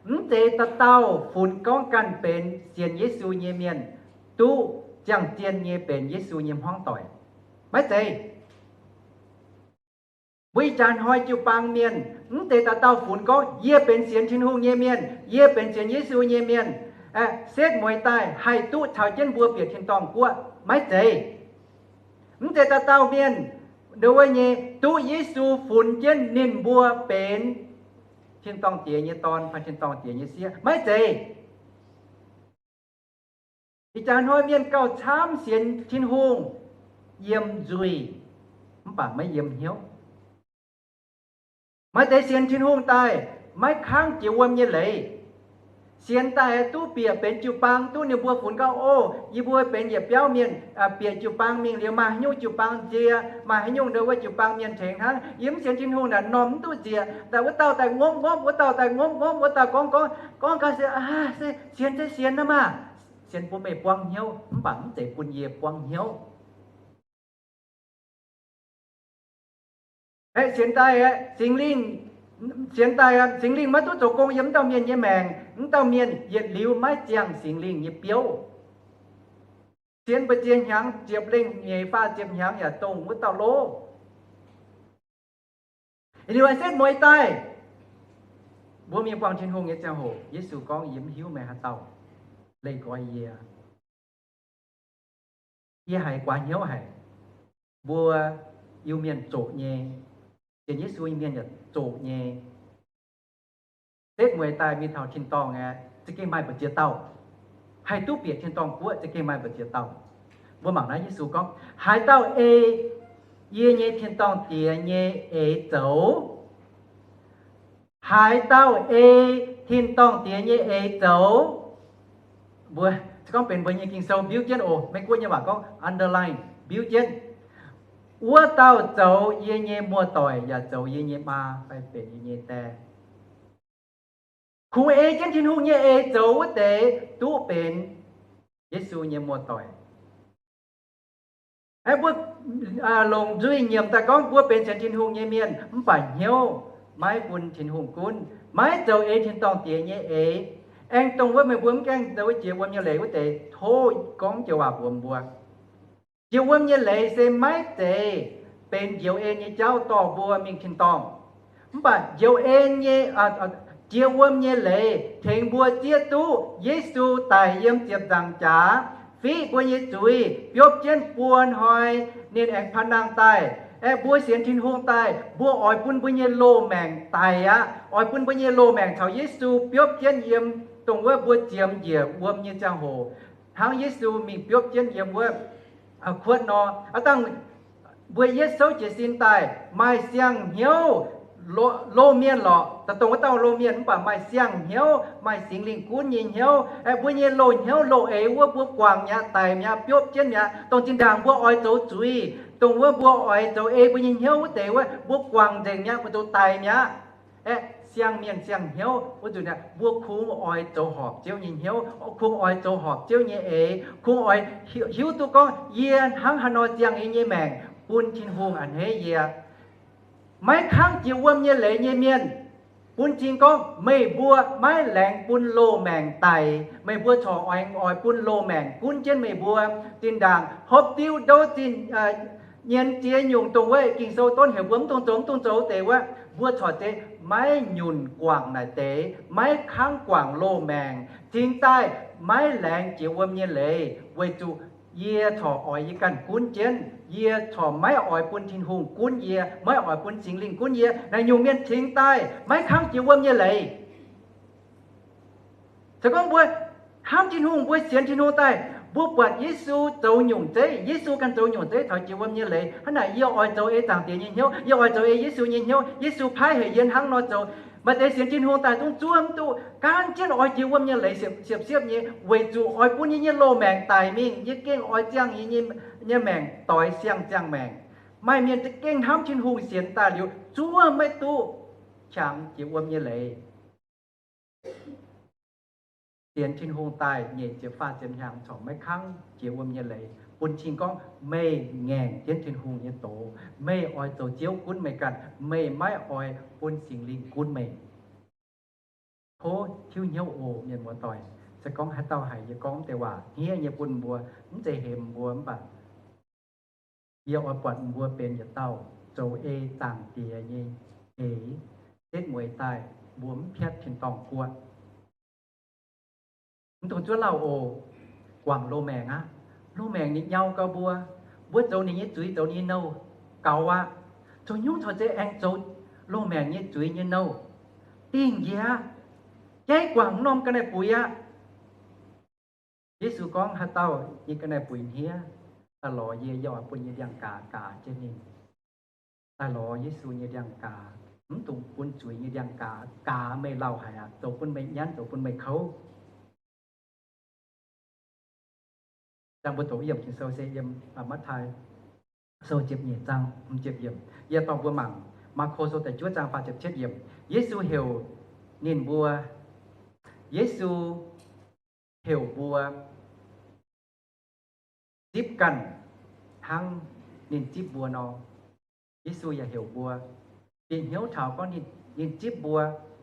mv zeiz dauh dauh funx gorngv ganh benx sienx Yesu nyei mienh duqv ziangh zien nyei benx Yesu nyei hmuangv doic. Maiv zeiz. Mbuo ih jaax hnoi jiu-baang mienh, mv zeiz dauh dauh funx gorngv yie benx sienx Tin-Hungh nyei mienh, yie benx sienx Yesu nyei mienh, setv mueiz daaih haih duqv caux jienv mbuo bieqc tin-dorngh guoqv. Maiv zeiz. Mv zeiz dauh dauh mienh ndo wuov nyei duqv Yesu funx jienv ninh mbuo benx tin-dorngh Diex nyei dorn fai tin-dorngh Diex nyei sieqv. Maiv zeiz. Ih jaax hnoi mienh gauh camv sienx Tin-Hungh yiem nzuih, mv baac maiv yiem hnyouv. Maaih deix sienx Tin-Hungh daaih maiv kangv jiex wuom nyei leiz. Sienx daaih duqv bieqc benx jiu-baang, duqv ninh mbuo funx gauh, o, yie mbuo benx yietc biauv mienh, bieqc jiu-baang mingh liuz maaih haaix nyungc jiu-baang nzie, maaih haaix nyungc ndo wuov jiu-baang mienh tengx hnangv. Yie mv sienx Tin-Hungh naaic m'normh mv duqv nzieqc, daaih wuov dauh daaih ngopv ngopv, wuov dauh daaih ngopv ngopv, wuov dauh gorngv gorngv, gorngv gaax se, se sienx se sienx aqv maah. Sienx bun meih buangv hnyouv, mv baac mv zeiz bun yie buangv hnyouv. Aeqv, sienx daaih, Singx Lingh, sienx daaih, Singx Lingh maiv duqv zoux gong yiem wuov dauh mienh nyei maengc, wuov dauh mienh yietc liuz maiv ziangh Singx Lingh nyei biouv. Sienx mbu'ziex hnyangx, ziepc lengh nyeic faah ziepc hnyangx yaac dongh wuov dauh loh. Liuz setv mueiz daaih, mbuo mingh buangh Tin-Hungh nyei ziangh hoc, Yesu gorngv, yie mv hiuv meih haaix dauh leih nqoi yie. Yie haiz guaax hnyouv haic. Mbuo Iu-Mienh zoqc nyei, sienx Yesu nyei mienh yaac zoqc nyei. Setv mueiz daaih mingh taux tin-dorngh aeqv, za'gengh maaih mbu'ziex dauh haih duqv bieqc tin-dorngh guoqv, za'gengh maaih mbu'ziex dauh. Mbuo mangc naaiv Yesu gorngv, haaix dauh ei yie nyei tin-dorngh Diex nyei eix zoux, haaix dauh ei tin-dorngh Diex nyei eix zoux, mbuo gorngv benx mbuo nyei Ging-Sou mbiuv jienv oc. Meiv Guoqv nyei waac gorngv underline, mbiuv jienv. Wuov dauh zoux yie nyei muoz-doic yaac zoux yie nyei maa fai benx yie nyei die. Kungx ei jienv Tin-Hungh nyei eix zoux wuov deix duqv benx Yesu nyei muoz-doic. Aeqv, mbuo longc nzuih nyiemc daaih gorngv mbuo benx sienx Tin-Hungh nyei mienh, mv baac hnyouv maiv bun Tin-Hungh gunv, maiv zoux ei tin-dorngh Diex nyei eix. Aengx dongh wuov meih mbuo mv gaengh wuov jiex wuom nyei leiz wuov deix, tov gorngv joux waac mbuox mbuo. Jiex wuom nyei leiz se maiv zeiz benx njoux en nyei jauv dorh mbuo mingh tin-dorngh. Mv baac njoux en nyei, jiex wuom nyei leiz tengx mbuo zieqv duqv Yesu daic yiem ziepc nzaangc jaax, fiqv mbuo nyei zuiz, biopv jienv buo hnoi, ninh aengx panh nangh daaih. Aeqv, mbuo sienx Tin-Hungh daaih, mbuo oix bun mbuo nyei loz-maengc daic aqv. Oix bun mbuo nyei loz-maengc caux Yesu biopv jienv yiem dongh wuov mbuo ziemx njiec wuom nyei ziangh hoc, hnangv Yesu mingh biopv jienv yiem wuov kuotv nor. Aav dangh mbuo yietv souv jiez sin daaih maaih siang-hnyouv, loz-mienh lorqc, dongh wuov dauh loz-mienh, mv baac maaih siang-hnyouv, maaih Singx Lingh gunv nyei hnyouv. Aeqv, mbuo nyei loz-hnyouv loz-eix wuov mbuo guangc mi'aqv, daic mi'aqv, biopv jienv mi'aqv. Dongh zinh ndaangc mbuo oix zoux zuiz, dongh wuov mbuo oix zoux ei mbuo nyei hnyouv wuov deix wuov, mbuo guangc nzengc mi'aqv, mbuo zoux daic mi'aqv. Aeqv, siang-mienh siang-hnyouv wuov nzunc aeqv, mbuo kungx oix zoux horpc Ziouv nyei hnyouv, kungx oix zoux horpc Ziouv nyei eix, kungx oix hiuv duqv gorngv yie hnangv haaix nor ziangh yie nyei maengc bun Tin-Hungh a'hneiv yie. Maiv kangv jiex wuom nyei leiz nyei mienh, bun cing gorngv meih mbuo maiv laengz bun loz-maengc daic, meih mbuo corc oix, oix bun loz-maengc gunv jienv meih mbuo. Zinh ndaangc hopv diuv ndouv zinh nyienz ziex nyungc dongh wuov Ging-Sou donv heuc mbuo mv dungx zoux, mv dungx zoux deix wuov, mbuo corc zeiz maiv nyunc guangc naaic deix, maiv kangv guangc loz-maengc, cingx daaih maiv laengz jiex wuom nyei leiz, weic zuqc yie corc oix yie ganh gunv jienv. Yie corc maiv oix bun Tin-Hungh gunv yie, maiv oix bun Singx Lingh gunv yie. Naaic nyungc mienh cingx daaih maiv kangv jiex wuom nyei leiz. Se gorngv mbuo hnamv Tin-Hungh, mbuo sienx Tin-Hungh daaih, mbuo buatc Yesu zoux nyungc zeiv, Yesu ganh zoux nyungc zeiv taux jiex wuom nyei leiz. Hnangv naaic yie oix zoux ei Zaangc Diex nyei hnyouv, yie oix zoux ei Yesu nyei hnyouv. Yesu paaiv haic yie hnangv nor zoux. Maaih deix sienx Tin-Hungh daaih zungv zuov mv duqv, gan jienv oix jiex wuom nyei leiz siepv-siepv nyei, weic zuqc oix bun yie nyei loz-maengc daic mingh, yie gengh oix ziangh yie nyei maengc doix siang-ziangh maengc. Maaih mienh za'gengh hnamv Tin-Hungh sienx daaih liuz zuov maiv duqv qangx jiex wuom nyei leiz. Sienx Tin-Hungh daaih nyeic ziepc faah ziepc hnyangx corc maiv kangv jiex wuom nyei leiz, bun cing gorngv meih ngaengc jienv Tin-Hungh nyei doz. Meih oix zoux Ziouv gunv meih ganh, meih maiv oix bun Singx Lingh gunv meih. Tov tiuv hnyouv oc, mienh muoz-doic. Se gorngv haaix dauh haiz yie gorngv deix waac hniev nyei bun mbuo, mv zeiz hemx mbuo, mv baac yie oix buatc mbuo benx yietc dauh zoux ei Zaangc Diex nyei eix, setv mueiz daaih mbuo mv piatv tin-dorngh guoqv. Mv dungx zuov lauh oc. Guangc loz-maengc aqv. Loz-maengc ninh nyau gau mbuo. Mbuo zoux ninh nyei zuiz, zoux ninh nyei nouh gaux aqv. Zoux nyungc corc zeiz aengx zoux loz-maengc nyei zuiz nyei nouh. Dingh njiec aqv. Jaiv guangc norm ga'naaiv-buix aqv. Yesu gorngv, haaix dauh nyei ga'naaiv-buix hniev, daaih lorz yie, yie oix bun yie ndiangx-gaaz gaaz jienv ninh. Daaih lorz Yesu nyei ndiangx-gaaz, mv dungx bun zuiz nyei ndiangx-gaaz gaaz meih lauh haic aqv, zoux bun meih nyanv, zoux bun meih kouv. Ziangh mbuo doqc yiem Ging-Sou se yiem Matv^taai Sou ziepc nyeic zaang hmz ziepc yiemc. Yie dorh mbuo mangc Maako Sou da'juov zaang faah ziepc cietv yiemc. Yesu heuc ninh mbuo, Yesu heuc mbuo zipv ganh hnangv ninh zipv mbuo nor. Yesu yaac heuc mbuo bieqc hnyouv taux gorngv ninh, ninh zipv mbuo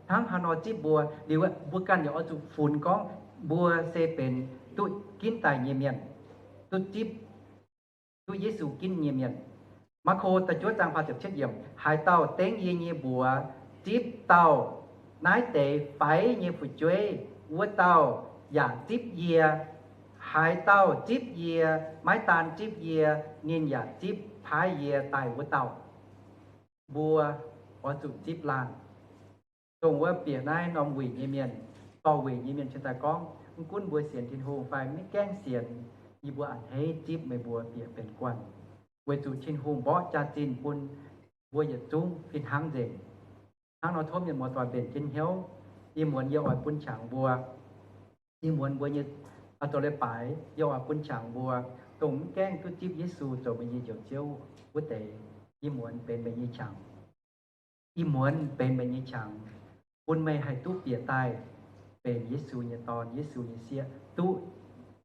hnangv haaix nor zipv mbuo liuz, mbuo ganh yaac oix zuqc funx gorngv mbuo se benx duqv ginv daaih nyei mienh, duqv zipv, duqv Yesu ginv nyei mienh. Maako da'juov zaang faah ziepc cietv yiemc, haaix dauh dengv yie nyei mbuox zipv dauh naaiv deix faix nyei fu'jueiv, wuov dauh yaac zipv yie. Haaix dauh zipv yie, maiv daan zipv yie, ninh yaac zipv paaiv yie daaih wuov dauh. Mbuo oix zuqc zipv laanh. Dongh wuov bieqc naaiv norm wuic nyei mienh, dorh wuic nyei mienh cingx daaih gorngv, mv gunv mbuo sienx Tin-Hungh fai maiv gaengh sienx, yie mbuo a'hneiv zipv meih mbuo bieqc benx guanh, weic zuqc Tin-Hungh mborqv jaax-zinh bun mbuo yietc zungv fih hnangv nzengc. Hnangv nor tov mienh muoz-doic mbenc jienv hnyouv. Ih muonz yie oix bun qangx mbuo, ih muonz mbuo nyei, aa, zoux leiz-baaix, yie oix bun qangx mbuo, dongh mv gaengh duqv zipv Yesu zoux meih nyei Njoux Ziouv wuov deix, ih muonz benx meih nyei qangx. Ih muonz benx meih nyei qangx, bun meih haih duqv bieqc daaih benx Yesu nyei dorn, Yesu nyei sieqv, duqv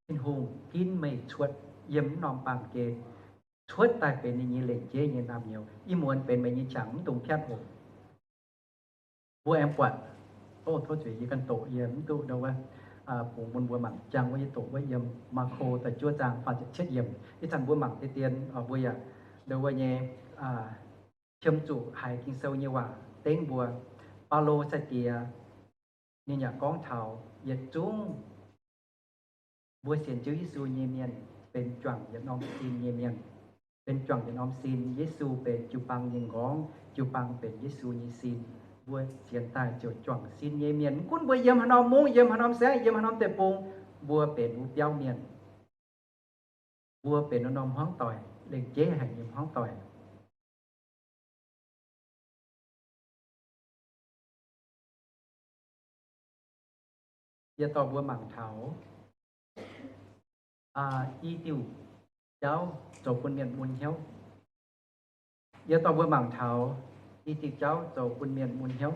Tin-Hungh ginv meih cuotv yiem mv norm baamh gen, cuotv daaih benx ninh nyei lengc jeiv nyei naamh nyouz. Ih muonz benx meih nyei qangx, mv dungx piatv oc. Mbuo aengx buatc, o, tov zuiz, yie ganh doqc, yie mv duqv ndo wuov, bungx bun mbuo mangc, jangx wuov yie doqc wuov yiem Maako da'juov zaang faah ziepc cietv yiemc. Ih zanc mbuo mangc deix dien, mbuo yaac ndo wuov nyei, qiemx zuqc haiz Ging-Sou nyei waac dengv mbuo. Baulo sai-diex ninh yaac gorngv taux yietc zungv mbuo sienx Ziouv Yesu nyei mienh benx juangc yietc norm sin nyei mienh. Benx juangc yietc norm sin. Yesu benx jiu-baang nyei nqorngv, jiu-baang benx Yesu nyei sin. Mbuo sienx daaih ziouc juangc sin nyei mienh. Mv gunv mbuo yiem haaix norm mungv, yiem haaix norm saengv, yiem haaix norm deic-bung, mbuo benx wuov biauv mienh. Mbuo benx wuov norm hmuangv doic, lengc jeiv haic nyei hmuangv doic. Yie dorh mbuo mangc taux i diuh jauv zoux bun mienh mun hnyouv. Yie dorh mbuo mangc taux i diuh jauv zoux bun mienh mun hnyouv.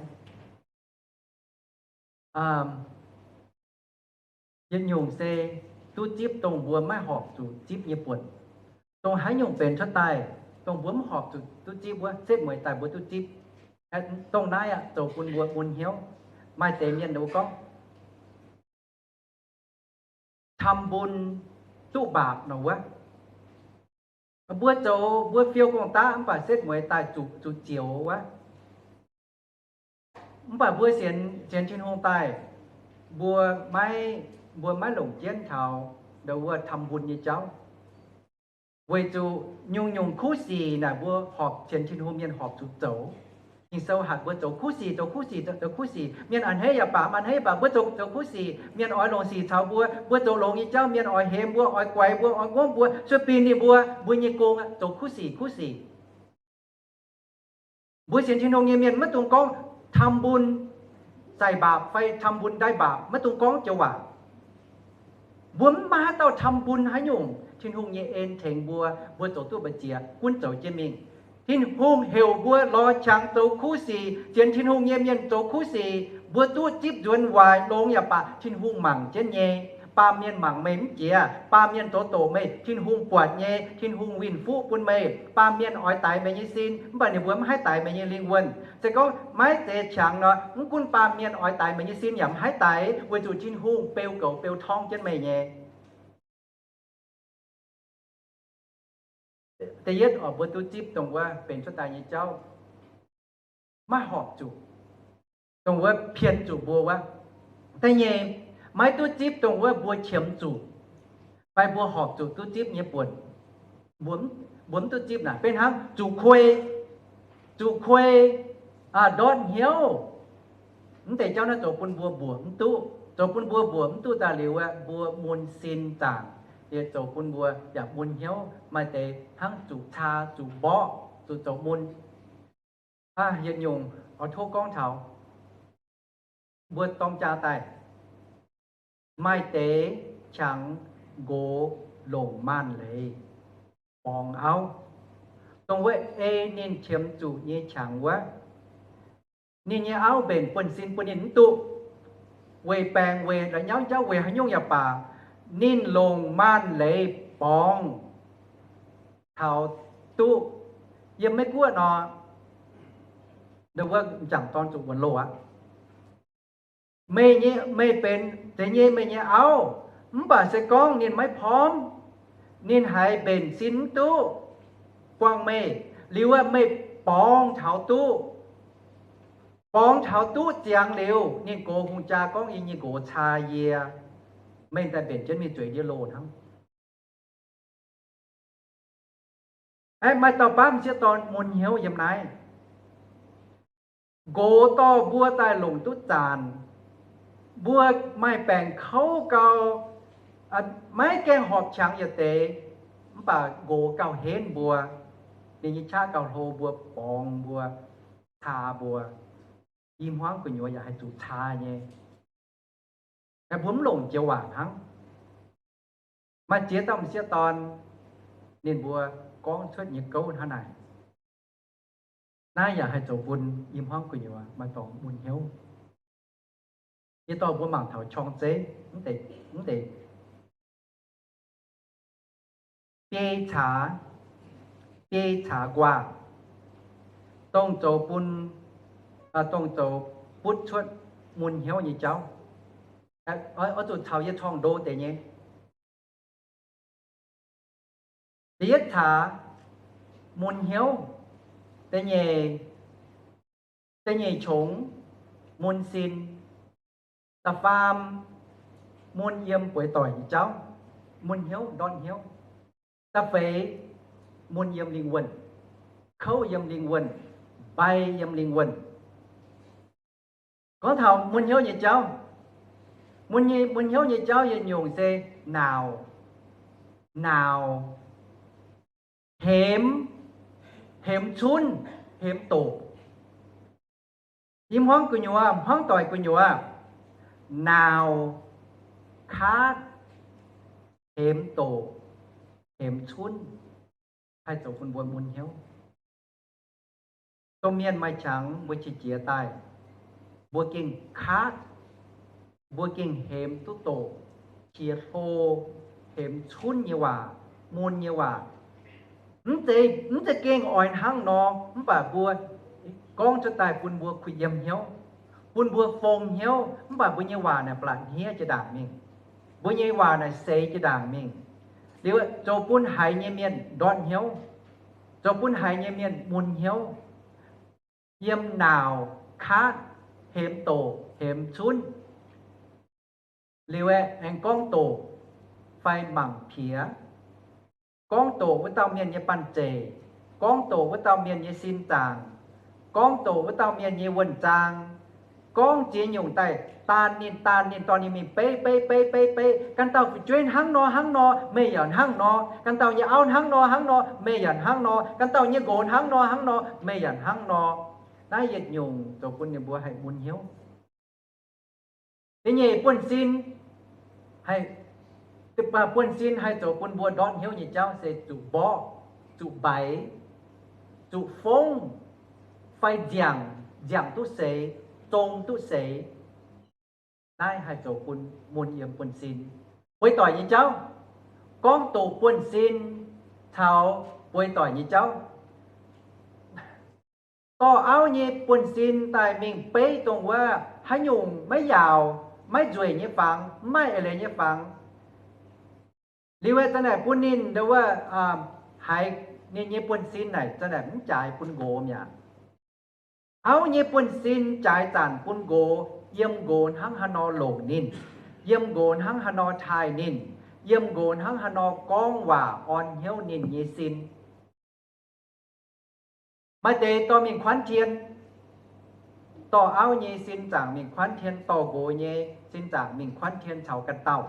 Yietc nyungc se duqv zipv dongh mbuo maiv horpc zuqc zipv nyei buonc. Dongh haaix nyungc benx cuotv daaih, dongh mbuo mv horpc zuqc duqv zipv wuov, setv mueiz daaih mbuo duqv zipv. Dongh naaiv aqv zoux bun mbuo mun hnyouv. Maaih deix mienh ninh mbuo gorngv, ทำบุญ duqv mbaapc nor wuov. Mbuo zoux, mbuo fiou gong-daqv mv baac setv mueiz daaih zuqc, zuqc zioux wuov. Mv baac mbuo sienx, sienx Tin-Hungh daaih, mbuo maiv, mbuo maiv longc jienv taux ndo wuov ทำบุญ nyei jauv. Weic zuqc nyungc-nyungc kuv sic naaic mbuo horpc, sienx Tin-Hungh mienh horpc zuqc zoux. Ging-Sou hatc mbuo zoux kuv sic, zoux kuv sic, zoux kuv sic. Mienh a'hneiv yaac baac, a'hneiv baac mbuo zoux, zoux kuv sic. Mienh oix longc sic caux mbuo, mbuo zoux longx nyei jauv, mienh oix hemx mbuo, oix guaix mbuo, oix ngomv mbuo, sueih binh ninh mbuo, mbuo nyei gong zoux kuv sic, kuv sic. Mbuo sienx Tin-Hungh nyei mienh maiv dungx gorngv ทำบุญ ใส่บาป fai ทำบุญ ได้บาป, maiv dungx gorngv joux waac. Mbuo mv maaih haaix dauh ทำบุญ haaix nyungc, Tin-Hungh nyei en tengx mbuo, mbuo zoux duqv mbu'ziex gunv zoux jienv mingh. Tin-Hungh heuc mbuo lorz qangx zoux kuv sic, sienx Tin-Hungh nyei mienh zoux kuv sic. Mbuo duqv zipv nzuonx waaic longx yaac baac Tin-Hungh mangc jienv nyei. Baamh mienh mangc meih mv jiex, baamh mienh zoux doqc meih, Tin-Hungh buatc nyei, Tin-Hungh winh fuqv bun meih. Baamh mienh oix daix meih nyei sin, mv baac ninh mbuo mv haih daix meih nyei lingh wuonh. Se gorngv maiv zeiz qangx nor, mv gunv baamh mienh oix daix meih nyei sin yaac mv haih daix, weic zuqc Tin-Hungh beu goux beu torngv jienv meih nyei. Da'yietv oc, mbuo duqv zipv dongh wuov benx cuotv daaih nyei jauv maiv horpc zuqc, dongh wuov pien zuqc mbuo wuov. Da'nyeic, maiv duqv zipv dongh wuov mbuo qiemx zuqc fai mbuo horpc zuqc duqv zipv nyei buonc. Mbuo, mbuo mv duqv zipv naaic, beiv hnangv zuqc kuei, zuqc kuei, ndortv hnyouv. Mv deix jauv naaiv zoux bun mbuo mbuoqc mv duqv, zoux bun mbuo mbuoqc mv duqv daaih liuz aeqv, mbuo mun sin zaangc, liuz zoux bun mbuo yaac mun hnyouv, maaih deix hnangv zuqc caa, zuqc mborqv, zuqc zoux mun. Yietc nyungc oix tov gorngv taux mbuo dorng jaa daaih, maaih deix qangx nqox longc maanh leiz borngz auv, dongh wuov ei ninh qiemx zuqc nyei qangx wuov, ninh nyei auv mbenc buonv-sin bun ninh mv duqv, weic baengc, weic la'nyauv jauv, weic haaix nyungc yaac baac, ninh longc maanh leiz borngz taux duqv. Yiem Meiv Guoqv nor, ndo wuov m'jangc dorn zuqc wuonx loh aqv. Meih nyei, meih benx zeiz nyei meih nyei auv, mv baac se gorngv ninh maiv pormv, ninh haiz mbenc sin mv duqv buangh meih, liuz aeqv, meih borngz taux duqv. Borngz taux duqv ziangx liuz, ninh gox hungh jaa gorngv, yie nyei nqox caa yie, meih daaih mbenc jienv mingh zueiz ndiev loh hnangv. Aeqv, maaih dauh baav m'sieqv dorn mun hnyouv yiem naaiv. Nqox dorh mbuo daaih longc duqv zaanc, mbuo maaih baengc kouv gau, maiv gaengh horpc qangx yietc deix, mv baac nqox gauh henv mbuo, ninh nyei qaqv gauh hlo mbuo, borngz mbuo, caa mbuo. I hmuangv gu'nyuoz yaac haih zuqc caa nyei. Mbuo mv longc joux waac hnangv. Maaih ziex dauh m'sieqv dorn, ninh mbuo gorngv cuotv nyei gouv hnangv naaic. Naaiv yaac haih zoux bun i hmuangv gu'nyuoz maaih dorngx mun hnyouv. Yie dorh mbuo mangc taux qorng-zeiv mv deix, mv deix biei caax, biei caax nquaah, dongh zoux bun, dongh zoux butv cuotv mun hnyouv nyei jauv. Oix zuqc caux yie corng ndo deix nyei. Da'yietv caax, mun hnyouv. Da'nyeic, da'nyeic qongx, mun sin. Da'faam, mun yiem bueix doic nyei jauv, mun hnyouv, ndortv hnyouv. Da'feix, mun yiem lingh wuonh, kouv yiem lingh wuonh, mbai yiem lingh wuonh. Gorngv taux mun hnyouv nyei jauv, mun nyei, mun hnyouv nyei jauv yietc nyungc se naauc, naauc, hemx, hemx cunv, hemx doqc. I hmuangv gu'nyuoz, hmuangv doic gu'nyuoz, naauc, kaatv, hemx doqc, hemx cunv, haih zoux bun mbuo mun hnyouv. Domh mienh maaih qangx mbuo qiex jiez daaih, mbuo gengh kaatv, mbuo gengh hemx duqv doqc, qiex hlo, hemx cunv nyei waac, mun nyei waac. Mv zeiz, mv zeiz gengh oix hnangv nor, mv baac mbuo gorngv cuotv daaih bun mbuo kuh yiem hnyouv, bun mbuo fong hnyouv, mv baac mbuo nyei waac naaic blatc hniev jiex ndaangc mingh. Mbuo nyei waac naaic seix jiex ndaangc mingh. Liuz zoux bun haiz nyei mienh ndortv hnyouv, zoux bun haiz nyei mienh mun hnyouv, yiem nauz, kaatv, hemx doqc, hemx cunv. Liuz aengx gorngv doqc fai mangc piex, gorngv doqc wuov dauh mienh nyei banh zeic, gorngv doqc wuov dauh mienh nyei sin zaangc, gorngv doqc wuov dauh mienh nyei wuonh zaang, gorngv ziex nyungc daaih daanh ninh, daanh ninh, dorh ninh mingh beiv beiv beiv beiv beiv. Ganh dauh fu'jueiv hnangv nor hnangv nor, meih yaac hnangv nor. Ganh dauh nyei auv hnangv nor hnangv nor, meih yaac hnangv nor. Ganh dauh nyei nqox hnangv nor hnangv nor, meih yaac hnangv nor. Naaiv yietc nyungc zoux bun ninh mbuo haih mun hnyouv. Da'nyeic buonv-sin, buonv-sin haih zoux bun mbuo ndortv hnyouv nyei jauv se zuqc mborqv, zuqc mbaix, zuqc fongv, fai nziangc, nziangc duqv seix, zong duqv seix. Naaiv haih zoux bun mun yiem buonv-sin. Bueix doic nyei jauv, gorngv doqc buonv-sin caux bueix doic nyei jauv. Dorh auv nyei buonv-sin daaih mingh beiv dongh wuov haaix nyungc maiv yaauc, maiv nzueic nyei fangx, maiv maaih eix leiz nyei fangx. Liuz aeqv, zanc naaic bun ninh ndo wuov, haiz ninh nyei buonv-sin naaic zanc naaic mv jaaix bun nqox mi'aqv. Auv nyei buonv-sin jaaix zanc bun nqox, yiem nqox hnangv haaix nor longc ninh, yiem nqox hnangv haaix nor taaih ninh, yiem nqox hnangv haaix nor gorngv waac orn hnyouv ninh nyei sin. Maaih deix dorh mingh kuanv tien, dorh auv nyei sin zaangc mingh kuanv tien, dorh nqox nyei sin zaangc mingh kuanv tien caux ganh dauh.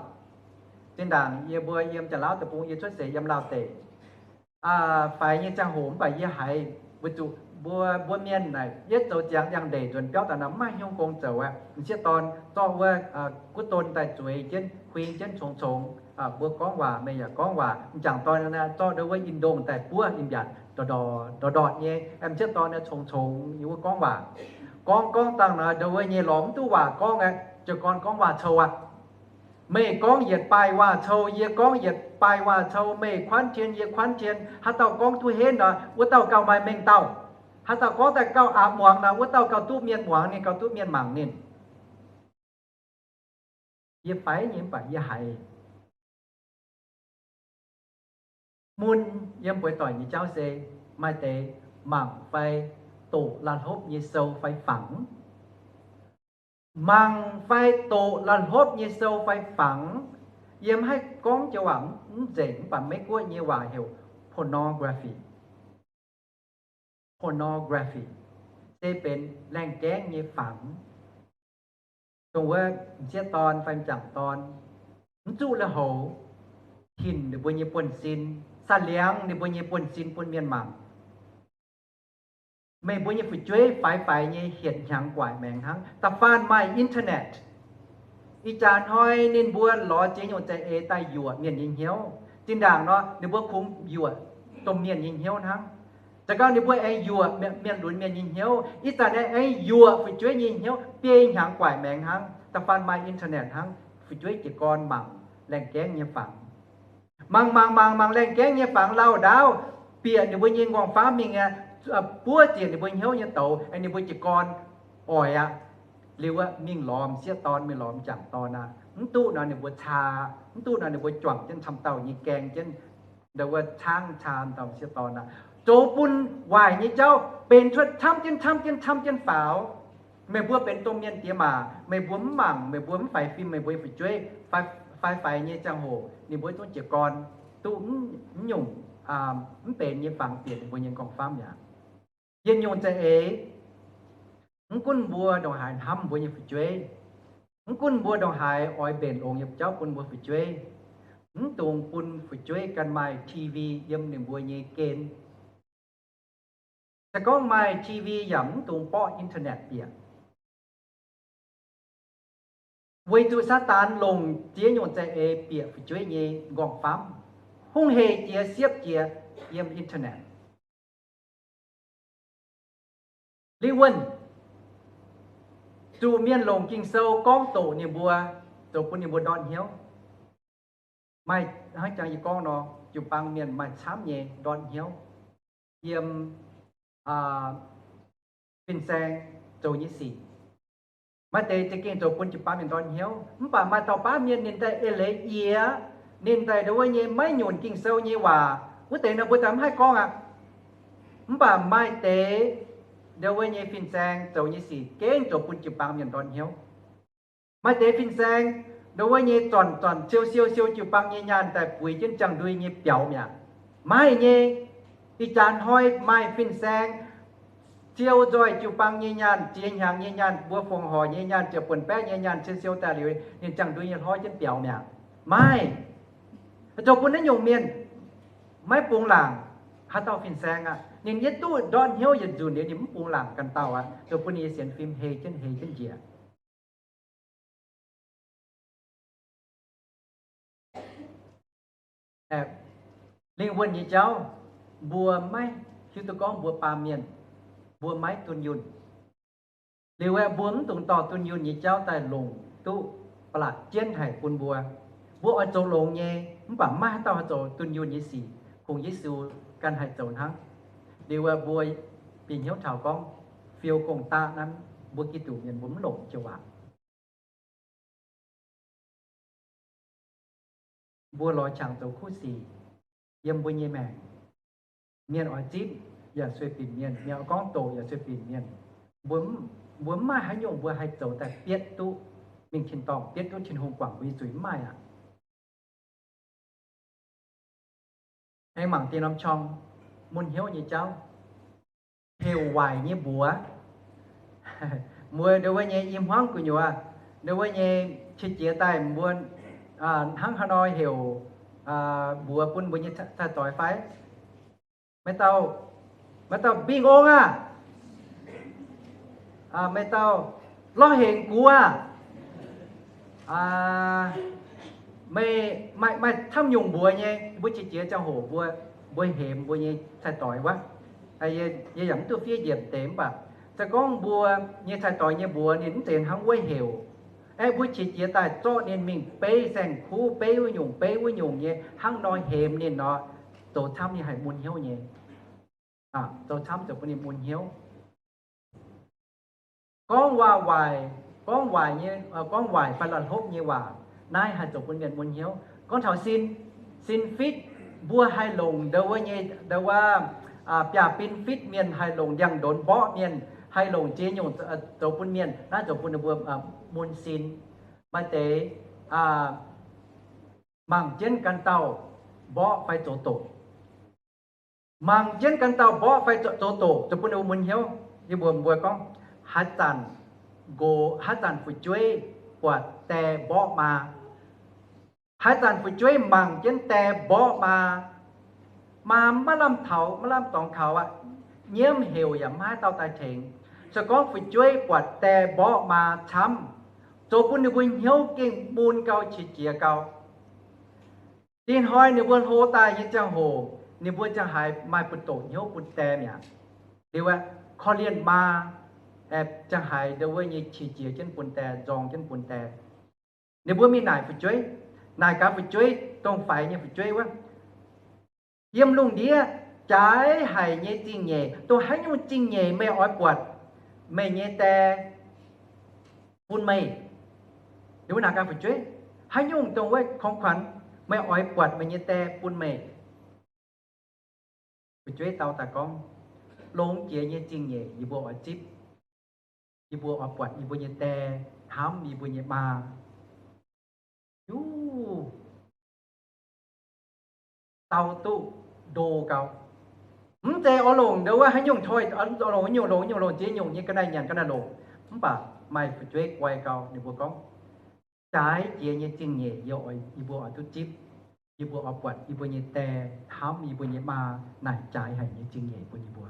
Zinh ndaangc yie mbuo yiem Janx-Laauv deic-bung, yie cuotv seix yiem Laauh deic, faix nyei ziangh hoc mv baac yie haiz weic zuqc mbuo, mbuo mienh naaic yietv zoux ziangx ndiangx-ndeic nzuonx biauv daaih nor mv maaih hnyouv gong zoux aqv. M'sieqv dorn zorqv wuov guv don daaih zueiz jienv, huing jienv congx-congx. Mbuo gorngv waac meih yaac gorngv waac. M'jangc dorn zorqv ndo wuov in-ndongh daaih buov in-mbiaatc ndortv ndortv nyei. M'sieqv dorn congx-congx yiem wuov gorngv waac. Gorngv gorngv dangh nor ndo wuov nyei lorz mv duqv waac gorngv aqv, jiez gorn gorngv waac-cou aqv. Meih gorngv yietc baaih waac-cou, yie gorngv yietc baaih waac-cou, meih kuanv tien, yie kuanv tien. Haaix dauh gorngv duqv henv nor, wuov dauh gauh maaih mengh dauh. Haaix dauh gorngv daaih gauh aqc muangx nor, wuov dauh gauh duqv mienh muangx ninh, gauh duqv mienh mangc ninh. Yie faix nyei mv baac yie haiz mun yiem bueix doic nyei jauv se maaih deix mangc fai doqc la'hlopv nyei sou fai fangx. Mangc fai doqc la'hlopv nyei sou fai fangx, yiem haih gorngv joux waac mv nzengc, mv baac Meiv-Guoqv nyei waac heuc pornography. Pornography se benx laengh gaengv nyei fangx. Dongh wuov m'sieqv dorn fai m'jangc dorn mv zuqc lui-houx hinc ninh mbuo nyei buonv-sin, saah liangx ninh mbuo nyei buonv-sin bun mienh mangc. Meih mbuo nyei fu'jueiv faix-faix nyei hietc hnyangx guaaic maengx hnangv. Da'faanh maaih internet, ih jaax hnoi ninh mbuo lorz ziex nyungc za'eix daaih yuoqc mienh nyei hnyouv. Zinh ndaangc nor ninh mbuo kungx yuoqc domh mienh nyei hnyouv hnangv. Za'gengh ninh mbuo aengx yuoqc mienh lunx mienh nyei hnyouv. Ih zanc aengx yuoqc fu'jueiv nyei hnyouv, biei hnyangx guaaic maengx hnangv. Da'faanh maaih internet hnangv, fu'jueiv jiez gorn mangc laengh gaengv nyei fangx. Mangc mangc mangc mangc laengh gaengv nyei fangx lauh ndaauv, bieqc ninh mbuo nyei nqorngv-famv mingh aqv, buov ziec ninh mbuo hnyouv nyei douz, ninh mbuo jiez gorn oix aqv. Liuz mingh lorz m'sieqv dorn, mingh lorz m'jangc dorn aqv. Mv duqv nor ninh mbuo caa, mv duqv nor ninh mbuo juangc jienv camv dauh nyei gaeng jienv, ndo wuov caangv caa dauh m'sieqv dorn aqv. Zoux bun waaic nyei jauv benx cuotv camv jienv camv jienv camv jienv faaux. Meih mbuo benx domh mienh diex maac, meih mbuo mv mangc, meih mbuo mv faix fim meih mbuo nyei fu'jueiv, faix-faix nyei ziangh hoc ninh mbuo zungv jiez gorn, duqv mv nyungc, mv benx nyei fangx bieqc ninh mbuo nyei nqorngv-famv mi'aqv. Yietc nyungc za'eix, mv gunv mbuo ndongc haaix hnamv mbuo nyei fu'jueiv, mv gunv mbuo ndongc haaix oix mbenc longx nyei jauv bun mbuo fu'jueiv, mv dungx bun fu'jueiv ganh maaih T V yiem ninh mbuo nyei gen. Se gorngv maaih T V yaac mv dungx borqv internet bieqc. Weic zuqc Saadaan longc ziex nyungc za'eix bieqc fu'jueiv nyei nqorngv-famv, hungh hec jiex siepv jiex yiem internet. Liuz wuonh, zuqc mienh longc Ging-Sou gorngv doqc ninh mbuo, zoux bun ninh mbuo ndortv hnyouv. Maaih hnangv jangx yie gorngv nor, jiu-baang mienh maaih camv nyei ndortv hnyouv yiem fin-saeng zoux nyei sic. Maaih deix za'gengh zoux bun jiu-baang mienh ndortv hnyouv, mv baac maaih dauh baav mienh ninh daaih eix leiz yie, Ninh daaih ndo wuov nyei maiv nyunc Ging-Sou nyei waac, wuov deix nor mbuo daaih mv haih gorngv aqv. Mv baac maaih deix ndo wuov nyei fin-saeng zoux nyei sic gengh zoux bun jiu-baang mienh ndortv hnyouv. Maaih deix fin-saeng ndo wuov nyei zornc zornc siou siou siou jiu-baang nyei nyaanh daaih buix jienv ziangh ndui nyei biaux mi'aqv. Maaih nyei, ih jaax hnoi maaih fin-saeng siou nzoih jiu-baang nyei nyaanh, ziex hnyangx nyei nyaanh, mbuo fongc horc nyei nyaanh, ziepc buonc baeqv nyei nyaanh, siou siou daaih liuz, ninh ziangh ndui nyei hloi jienv biaux mi'aqv. Maaih. Zoux bun naaiv nyungc mienh maiv bungx laangc haaix dauh fin-saeng aqv. Ninh yie duqv ndortv hnyouv yietc nzunc liuz ninh mv bungx laangc ganh dauh aqv. Zoux bun ninh nyei sienx fim hei jienv hei jienv njiec. Lingh wuonh nyei jauv, mbuo maiv hiuv duqv gorngv mbuo baamh mienh, mbuo maiv dunh yunh. Liuz aeqv, mbuo mv dungx dorh dunh yunh nyei jauv daaih longc duqv ba'laqc jienv haic bun mbuo. Mbuo oix zoux longx nyei, mv baac maiv haaix dauh haih zoux dunh yunh nyei sic, kungx Yesu ganh haih zoux hnangv. Liuz aeqv, mbuo bieqc hnyouv taux gorngv fiou gong-daqv naaiv, mbuo Giduc mienh mbuo mv longc joux waac. Mbuo lorz qangx zoux kuv sic yiem mbuo nyei maengc. Mienh oix zipv yaac sueih binc mienh, mienh oix gorngv doqc yaac sueih binc mienh. Mbuo, mbuo mv maaih haaix nyungc mbuo haih zoux daaih bietv duqv mingh tin-dorngh, bietv duqv Tin-Hungh guangc mbuo nyei zuiz, mv maaih aqv. Aengx mangc deix norm qorng mun hnyouv nyei jauv, heuc waaic nyei mbuox. Mbuo ndo wuov nyei i hmuangv gu'nyuoz, ndo wuov nyei qiex jiez daaih mbuo hnangv haaix nor heuc mbuox bun mbuo nyei cai-doix fai? Maaih dauh, maaih dauh mbingh ong aah, maaih dauh lorz hengx gux aah, meih maaih, maaih camv nyungc mbuox nyei. Mbuo qiex jiez ziangh hoc mbuo, mbuo hemx mbuo nyei cai-doix wuov. Yie yaac mv duqv fiev njiec deix mv baac se gorngv mbuo nyei cai-doix nyei mbuox ninh mv zeiz hnangv wuov heuc, aeqv, mbuo qiex jiez daaih zorqv ninh mingh beiv saeng-kuv, beiv wuov nyungc, beiv wuov nyungc nyei, hnangv nor hemx ninh nor, zoux camv ninh haih mun hnyouv nyei. Zoux camv zoux bun ninh mun hnyouv. Gorngv waac waaic, gorngv waaic nyei, gorngv waaic fai la'hlopv nyei waac, naaiv haih zoux bun mienh mun hnyouv. Gorngv taux sin, sin fitv, mbuo haih longc ndo wuov nyei, ndo wuov, biaav-bin fitv mienh, haih longc ndiangx-ndonx mborqv mienh, haih longc ziex nyungc zoux bun mienh, naaiv zoux bun ninh mbuo mun sin. Maaih deix mangc jienv ganh dauh mborqv fai zoux doqc. Mangc jienv ganh dauh mborqv fai zoux doqc zoux bun ninh mbuo mun hnyouv. Yie mbuox mbuo gorngv, haaix zanc nqox, haaix zanc fu'jueiv buatc die mborqv maa, haaix zanc fu'jueiv mangc jienv die mborqv maa, maa maiv lamh taux, maiv lamh dorngx kaux aqv, nyiemv heuc yaac maiv haaix dauh daaih tengx. Se gorngv fu'jueiv buatc die mborqv maa camv, zoux bun ninh mbuo hnyouv gengh mun gau, qiex jiez gau. Dinh hnoi ninh mbuo hlo daaih nyei ziangh hoc, ninh mbuo ziangh haaix maaih buoz-ndoqv hnyouv bun die mi'aqv. Liuz aeqv, korv-lienh maa ziangh haaix ndo wuov nyei qiex jiez jienv bun die, nzorng jienv bun die. Ninh mbuo mingh naaic fu'jueiv, naaic gaax fu'jueiv, dongh faix nyei fu'jueiv wuov, yiem lungh ndiev jaaix haic nyei zingh nyeic, dongh haaix nyungc zingh nyeic meih oix buatc meih nyei die bun meih? Ninh mbuo naaic gaax fu'jueiv, haaix nyungc dongh wuov ของขวัญ meih oix buatc meih nyei die bun meih? Fu'jueiv dau daaih gorngv, longx jiex nyei zingh nyeic yie mbuo oix zipv. Yie mbuo oix buatc yie mbuo nyei die hnamv yie mbuo nyei maa. Yuv, dau duqv ndo gau. Mv zeiz oix longc ndo wuov haaix nyungc toi, oix longc haaix nyungc, longc haaix nyungc, longc ziex nyungc nyei ga'naaiv nyanc ga'naaiv longc. Mv baac maaih fu'jueiv guai gau, ninh mbuo gorngv, jaaix jiex nyei zingh nyeic yie mbuo oix duqv zipv. Yie mbuo oix buatc yie mbuo nyei die hnamv yie mbuo nyei maa naaic jaaix haic nyei zingh nyeic bun yie mbuo.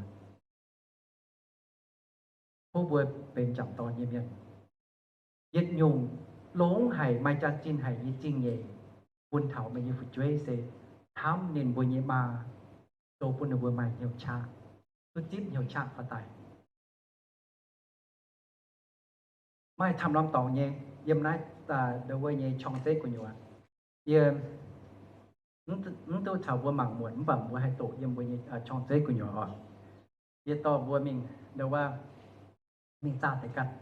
Tov mbuo benx jangc dorn nyei mienh, yietc nyungc longx haic, maaih jaax-zinh haic nyei zingh nyeic bun taux meih nyei fu'jueiv se hnamv ninh mbuo nyei maa, zoux bun ninh mbuo maaih hnyouv qaqv, duqv zipv hnyouv qaqv faaux daaih. Maaih camv norm dorngx nyei yiem naaiv ndo wuov nyei qorng-zeiv gu'nyuoz. Yie mv duqv caux mbuo mangc muonc mv baac mbuo haih doqc yiem mbuo nyei qorng-zeiv gu'nyuoz oc. Yie dorh mbuo mingh ndo wuov, mingh zaah deix ganh,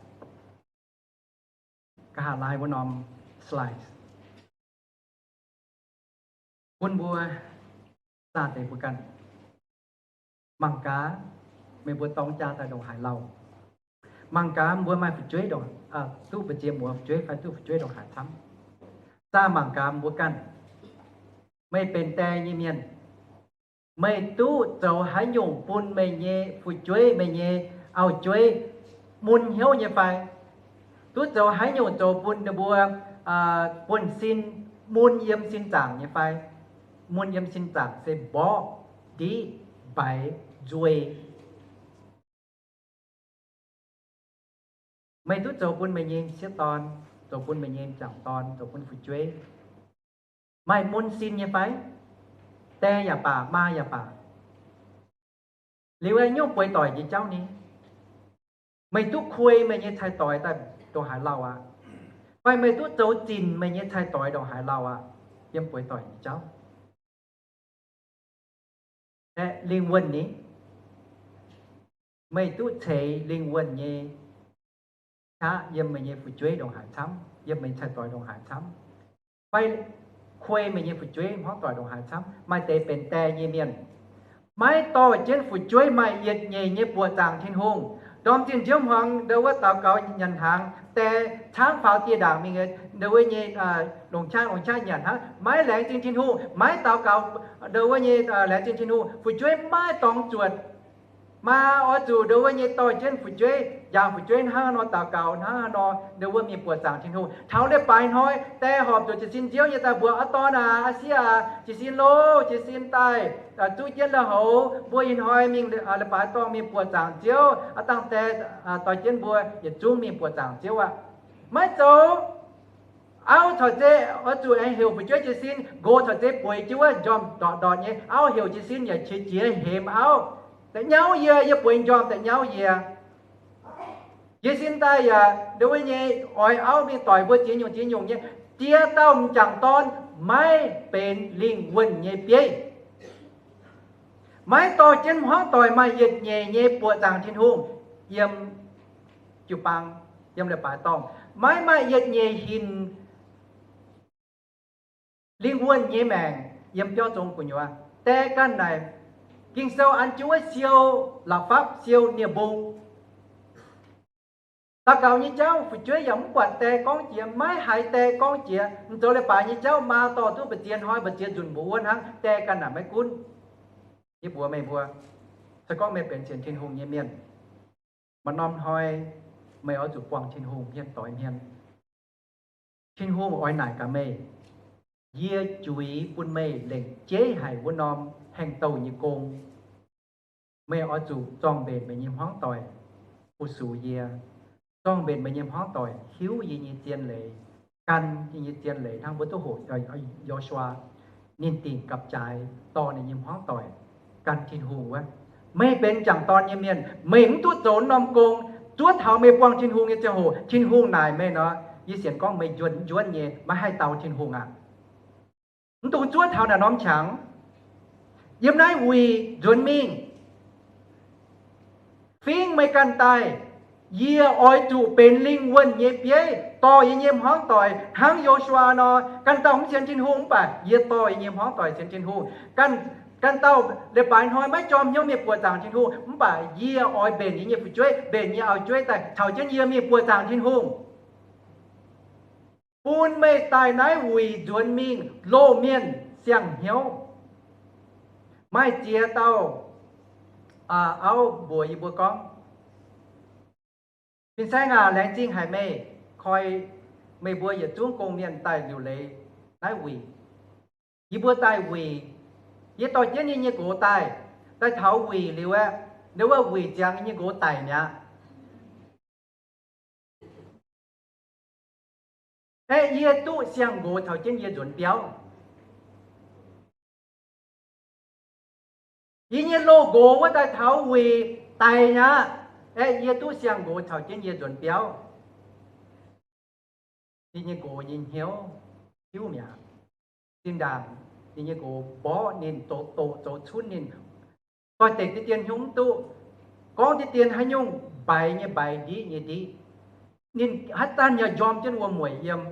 nqa'haav laai wuov norm slides. Bun mbuo zaah deix mbuo ganh. Mangc gaax, meih mbuo dorng jaa daaih ndongc haaix lauh. Mangc gaax mbuo maaih fu'jueiv ndongc, duqv mbu'ziex muoz fu'jueiv fai duqv fu'jueiv ndongc haaix camv. Zaah mangc gaax mbuo ganh. Meih benx die nyei mienh, meih duqv zoux haaix nyungc bun meih nyei fu'jueiv, meih nyei auv-jueiv mun hnyouv nyei fai? Duqv zoux haaix nyungc zoux bun ninh mbuo buonv-sin mun yiem sin zaangc nyei fai? Mun yiem sin zaangc se mborqv, ndiqv, mbaix, nzuih. Meih duqv zoux bun meih nyei sieqv dorn, zoux bun meih nyei m'jangc dorn, zoux bun fu'jueiv maaih mun sin nyei fai? Die yaac baac, maa yaac baac. Liuz nyungc bueix doic nyei jauv ni, meih duqv kuei meih nyei cai-doix daaih ndongc haaix lauh aqv? Fai meih duqv zoux zinc meih nyei cai-doix ndongc haaix lauh aqv? Yiem bueix doic nyei jauv. Aeqv, lingh wuonh ni, meih duqv ceix lingh wuonh nyei qaqv yiem meih nyei fu'jueiv ndongc haaix camv, yiem meih cai-doix ndongc haaix camv, fai kuei meih nyei fu'jueiv hmuangv doic ndongc haaix camv. Maaih deix benx die nyei mienh, maiv dorh jienv fu'jueiv maaih yietc nyeic nyei buoqc zaangc Tin-Hungh. Ndorm zinh nziouv hmuangx ndo wuov daux gaux nyanc hnaangx, die caangv faaux dieh ndaangc mingh, ndo wuov nyei longc qaqv longc qaqv nyanc hnangv, maiv laengz zingh Tin-Hungh, maiv daux gaux ndo wuov nyei laengz zingh Tin-Hungh. Fu'jueiv maiv dorngx zuotc. Maa oix zuqc ndo wuov nyei dorh jienv fu'jueiv, njaaux fu'jueiv hnangv haaix nor daux gaux, hnangv haaix nor ndo wuov mingh buoqc zaangc Tin-Hungh. Taux leiz-baaix hnoi, die horpc zuqc jiez sin nziouv nyei daaih mbuox, Aa dorn aac, aa sieqv aac, jiez sin loh, jiez sin daaih zuqv jienv lui-houx, mbuo ih hnoi mingh leiz-baaix dorngh mingh buoqc zaangc Ziouv. Aa dangh die dorh jienv mbuo yietc zungv mingh buoqc zaangc Ziouv aqv. Maiv zoux. Auv caux zeiz oix zuqc aengx heuc fu'jueiv jiez sin, nqox caux zeiz bueix jienv wuov njormh ndortc ndortc nyei. Auv heuc jiez sin yaac qiex jiez hemx auv, da'nyauv yie, yie bueix njormh da'nyauv yie. Jiez sin daaih yaac ndo wuov nyei oix auv mingh doic mbuo ziex nyungc ziex nyungc nyei. Jiex dauh m'jangc dorn maiv benx lingh wuonh nyei bieiv. Maiv dorh jienv hmuangv doic maaih yietc nyeic nyei buoqc zaangc Tin-Hungh yiem jiu-baang, yiem leiz-baaix dorngh. Maiv maaih yietc nyeic hinc lingh wuonh nyei maengc yiem biauv zong gu'nyuoz. Die ganh naaic, Ging-Sou an jienv wuov siou la'fapv, siou nie-mbung. Daux gaux nyei jauv fu'jueiv yaac mv buatc die gorngv jiex, maiv haiz die gorngv jiex. Mv zoux leiz-baaix nyei jauv maa dorh duqv mbu'ziex hnoi mbu'ziex nzunc mbuo wuov hnangv, die ganh naaic maiv gunv. Yie mbuox meih mbuo, se gorngv meih benx sienx Tin-Hungh nyei mienh, maaih norm hnoi meih oix zuqc buangh Tin-Hungh hmien doix hmien. Tin-Hungh oix naaic gaax meih, yie juix bun meih lengc jeiv haic wuov norm hengx-douh nyei gong. Meih oix zuqc zorng-mbenc meih nyei hmuangv doic fu-sux yie, zorng-mbenc meih nyei hmuangv doic hiuv yie nyei zien leiz, gan yie nyei zien leiz hnangv mbuo duqv hoqc Yo^su^waa, ninh dingc gapv-jaaix dorh ninh nyei hmuangv doic gan Tin-Hungh wuov. Meih benx m'jangc dorn nyei mienh, meih mv duqv zoux norm gong. Zuov taux meih buangh Tin-Hungh nyei ziangh hoc, Tin-Hungh naaic meih nor, yie sienx gorngv meih njuonv njuonv nyei, maiv haih dau Tin-Hungh aqv. Mv dungx zuov taux naaic norm qangx. Yiem naaiv wuic nzuonx mingh, fingv meih ganh daaih. Yie oix zuqc benx lingh wuonh nyei bieiv, dorh yie nyei hmuangv doic hnangv Yo^su^waa nor. Ganh dauh mv sienx Tin-Hungh mv baac yie dorh yie nyei hmuangv doic sienx Tin-Hungh. Ganh, ganh dauh leiz-baaix hnoi maiv jorm hnyouv mingh buoqc zaangc Tin-Hungh mv baac yie oix mbenc yie nyei fu'jueiv, mbenc yie nyei auv-jueiv daaih caux jienv yie mingh buoqc zaangc Tin-Hungh. Bun meih daaih naaiv wuic nzuonx mingh loz-mienh siang-hnyouv. Maaih ziex dauh auv mbuox yie mbuo gorngv, Fin-saeng aac, laengz zingh haic meih koi meih mbuo yietc zungv gong-mienh daaih liuc leiz naaiv wuic. Yie mbuo daaih wuic, yie dorh jienv yie nyei nqox daaih. Daaih taux wuic liuz aeqv, ndau wuov wuic ziangx yie nyei nqox daic mi'aqv. Aeqv, yie duqv siang-nqox caux jienv yie nzuonx biauv. Yie nyei loz-nqox wuov daaih taux wuic daic mi'aqv. Aeqv, yie duqv siang-nqox caux jienv yie nzuonx biauv. Yie nyei nqox nyei hnyouv hiuv mi'aqv. Zinh ndaangc yie nyei nqox mborqv ninh, zoux doqc zoux cunv ninh, doix-dekc diqv dien hnyouv mv duqv. Gorngv diqv dien haaix nyungc mbaix nyei mbaix, ndiqv nyei ndiqv. Ninh haaix zanc yaac njorm jienv wuom-mueic yiem,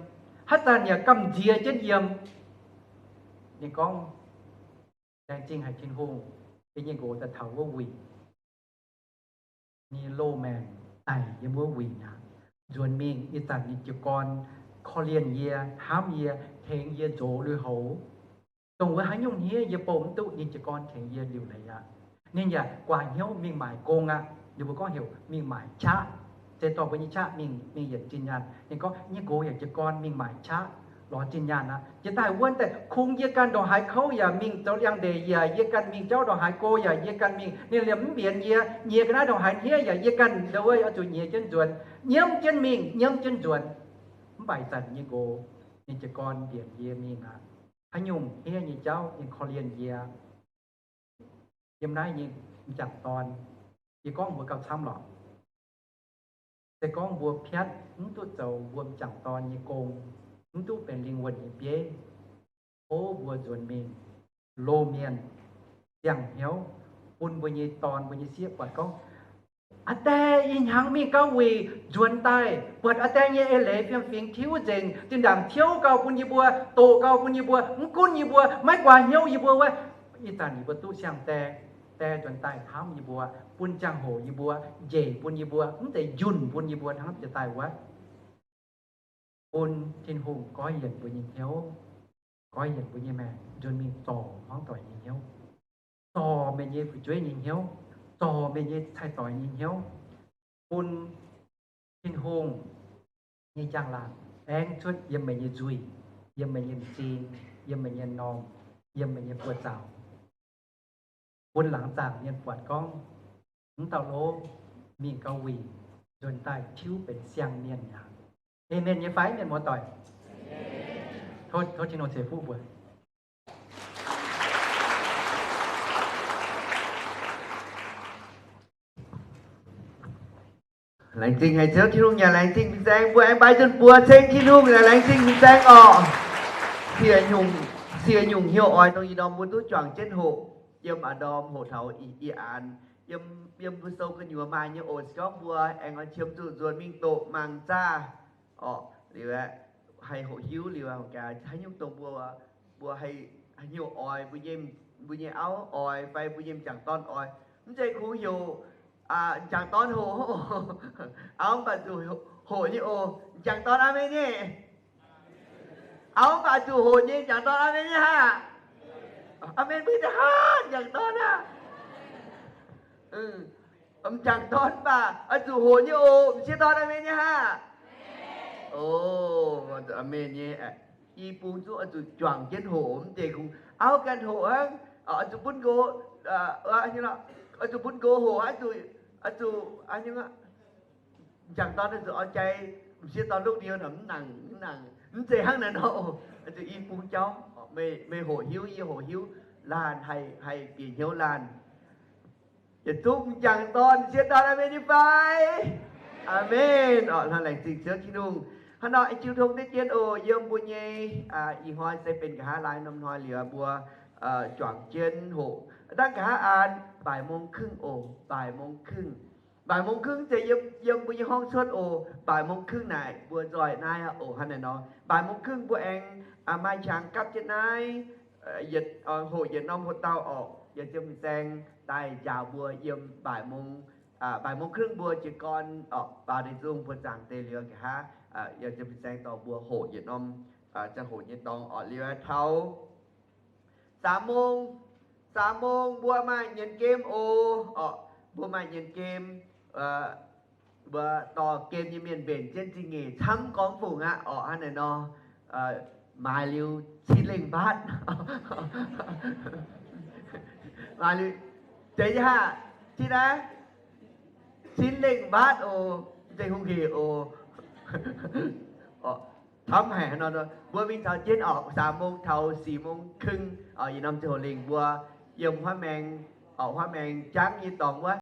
haaix zanc yaac gamh nziex jienv yiem. Ninh gorngv, Laengz zingh haic Tin-Hungh, yie nyei nqox daaih taux wuov wuic, nyei loz-maengc daic yiem wuov wuic aqv. Nzuonx mingh ih zanc ninh jiez gorn korv-lienh yie, hnamv yie, tengx yie nzox lui-houx. Dongh wuov haaix nyungc hniev yie bouh mv duqv, ninh jiez gorn tengx yie liuc leiz aqv. Ninh yaac guaax hnyouv mingh maaic gong aqv. Ninh mbuo gorngv heuc mingh maaic qaqv, se dorh mbuo nyei qaqv mingh, mingh yietc zinh nyaanh. Ninh gorngv nyei nqox yaac jiez gorn mingh maaic qaqv lorz zinh nyaanh aqv. Jiex daaih wuov deix kungx yie ganh ndongc haaix kouv yaac mingh zoux liangx-ndeic yaac yie ganh mingh, jauv ndongc haaix go yaac yie ganh mingh. Ninh liemh mv mbienx yie, nyiex ga'naaiv ndongc haaix hniev yaac yie ganh ndo wuov oix zuqc nyiex jienv nzuonx, nyiemv jienv mingh, nyiemv jienv nzuonx. Mv baac ih zanc nyei nqox, ninh jiez gorn mbienx yie mingh aqv. Haaix nyungc hniev nyei jauv ninh korv-lienh yie. Yiem naaiv nyei m'jangc dorn, yie gorngv mbuox gauh camv lorqc. Se gorngv mbuo piatv mv duqv zoux mbuo m'jangc dorn nyei gong, mv duqv benx lingh wuonh nyei bieiv, tov mbuo nzuonx mingh loz-mienh ziangh hnyouv, bun mbuo nyei dorn mbuo nyei sieqv buatc gorngv, aa die, ih hnyangx mingh gauh wuic nzuonx daaih, buatc aa die nyei eix leiz fiem-fingx tiuv nzengc, zinh ndaangc tiuv gauh bun yie mbuo, doqc gauh bun yie mbuo, mv gunv yie mbuo, maiv guaax hnyouv yie mbuo wuov. Ih zanc yie mbuo duqv siang-die, die nzuonx daaih hnamv yie mbuo, bun ziangh hoc yie mbuo, njiec bun yie mbuo, mv zeiz njunh bun yie mbuo hnangv jiex daaih wuov. Bun Tin-Hungh goiv yienc mbuo nyei hnyouv, goiv yienc mbuo nyei maengc, nzuonx mingh zorc hmuangv doic nyei hnyouv, zorc meih nyei fu'jueiv nyei hnyouv, zorc meih nyei cai-doix nyei hnyouv, bun Tin-Hungh nyei njang-laangc aengx cuotv yiem meih nyei nzuih, yiem meih nyei m'zing, yiem meih nyei m'normh, yiem meih nyei buoz-zaux, bun laangz zaangc mienh buatc gorngv, mv dauh lov mingh gauh wuic nzuonx daaih tiuv benx siang-mienh aqv. Aamen nyei fai, mienh muoz-doic? Tov, tov Tin-Hungh ceix fuqv mbuo. Laengz zingh haic Ziouv Tin-Hungh, yaac laengz zingh fin-saeng mbuo aengx baaix nzunc buoz ceng Tin-Hungh, yaac laengz zingh fin-saeng orqc. Siec nyungc, siec nyungc hnyouv oix dongh ih ndorm mbuo duqv juangc jienv hoqc, yiem a'ndorm hoqc taux ih, ih aanx, yiem, yiem mbuo sou gu'nyuoz maaih nyei oc. Se gorngv mbuo aengx oix qiemx zuqc nzuonx mingh doqc mangc zaah orqc, liuz aeqv, haih hoqc hiuv liuz aeqv, haaix nyungc dongh mbuo, mbuo haih, haih hnyouv oix, mbuo nyei, mbuo nyei auv oix fai mbuo nyei m'jangc dorn oix, mv zeiz kungx heuc m'jangc dorn hoqc, auv mv baac zuqc hoqc nyei oc. M'jangc dorn aamen nyei? Auv mv baac zuqc hoqc nyei. M'jangc dorn aamen nyei hnangv? Aamen mbuo deix hnangv, m'jangc dorn aqv. M'jangc dorn mv baac oix zuqc hoqc nyei oc. M'sieqv dorn aamen nyei hnangv? O, aamen nyei. I bung zungv oix zuqc juangc jienv hoqc, mv zeiz kungx auv ganh hoqc hnangv, oix zuqc bun nqox, oix zuqc bun nqox hoqc, oix zuqc, oix zuqc, m'jangc dorn oix zuqc oix jai m'sieqv dorn lungv ndie nor, mv nangc, mv nangc, mv zeiz hnangv naaiv nor. Oix zuqc i bung jauv, meih hoqc hiuv, yie hoqc hiuv, laanh haih, haih bieqc hnyouv laanh. Yietc zungv m'jangc dorn m'sieqv dorn aamen nyei fai? Aamen orqc. Hnangv laengz zingh Ziouv Tin-Hungh. Hnangv nor, jiu tong deix jienv oc, yiem mbuo nyei, ih hnoi se benx nqa'haav laai norm hnoi liuz mbuo juangc jienv hoqc. Dangh nqa'haav aanx บ่ายโมงครึ่ง oc, บ่ายโมงครึ่ง. บ่ายโมงครึ่ง zeiz yiem, yiem mbuo nyei horngh cuotv oc. บ่ายโมงครึ่ง naaic mbuo nzoih naaiv aqv oc. Hnangv naaiv nor, บ่ายโมงครึ่ง mbuo aengx maaih qangx gapv jienv naaiv, yietc, hoqc yietc norm hoqc dauh orqc. Yietc ziem fin-saeng daaih njaaux mbuo yiem บ่ายโมง, บ่ายโมงครึ่ง mbuo jiez gorn orqc, baaux deix nzung buoz-zaangc deix liuz nqa'haav, yietc ziem fin-saeng dorh mbuo hoqc yietc norm ziangh hoc nyei dorngx orqc. Liuz taux สามโมง, สามโมง mbuo maaih nyienx game oc. Orqc, mbuo maaih nyienx game, mbuo dorh game nyei mienh mbenc jienv zingh nyeic camv gorngv fungc aqv orqc. Hnangv naaiv nor, maaiz liuz cin lengh mbaatv. Maaiz liuz, zeiz nyei haah? Cin aqv? Cin lengh mbaatv oc. Mv zeiz hungh hec oc. Camv haic nor, mbuo mingh taux jienv orqc, สามโมง taux สี่โมงครึ่ง yietc norm ziangh hoc lengh mbuo yiem huaav maeng, orqc, huaav maeng jangv nyei dorngx wuov.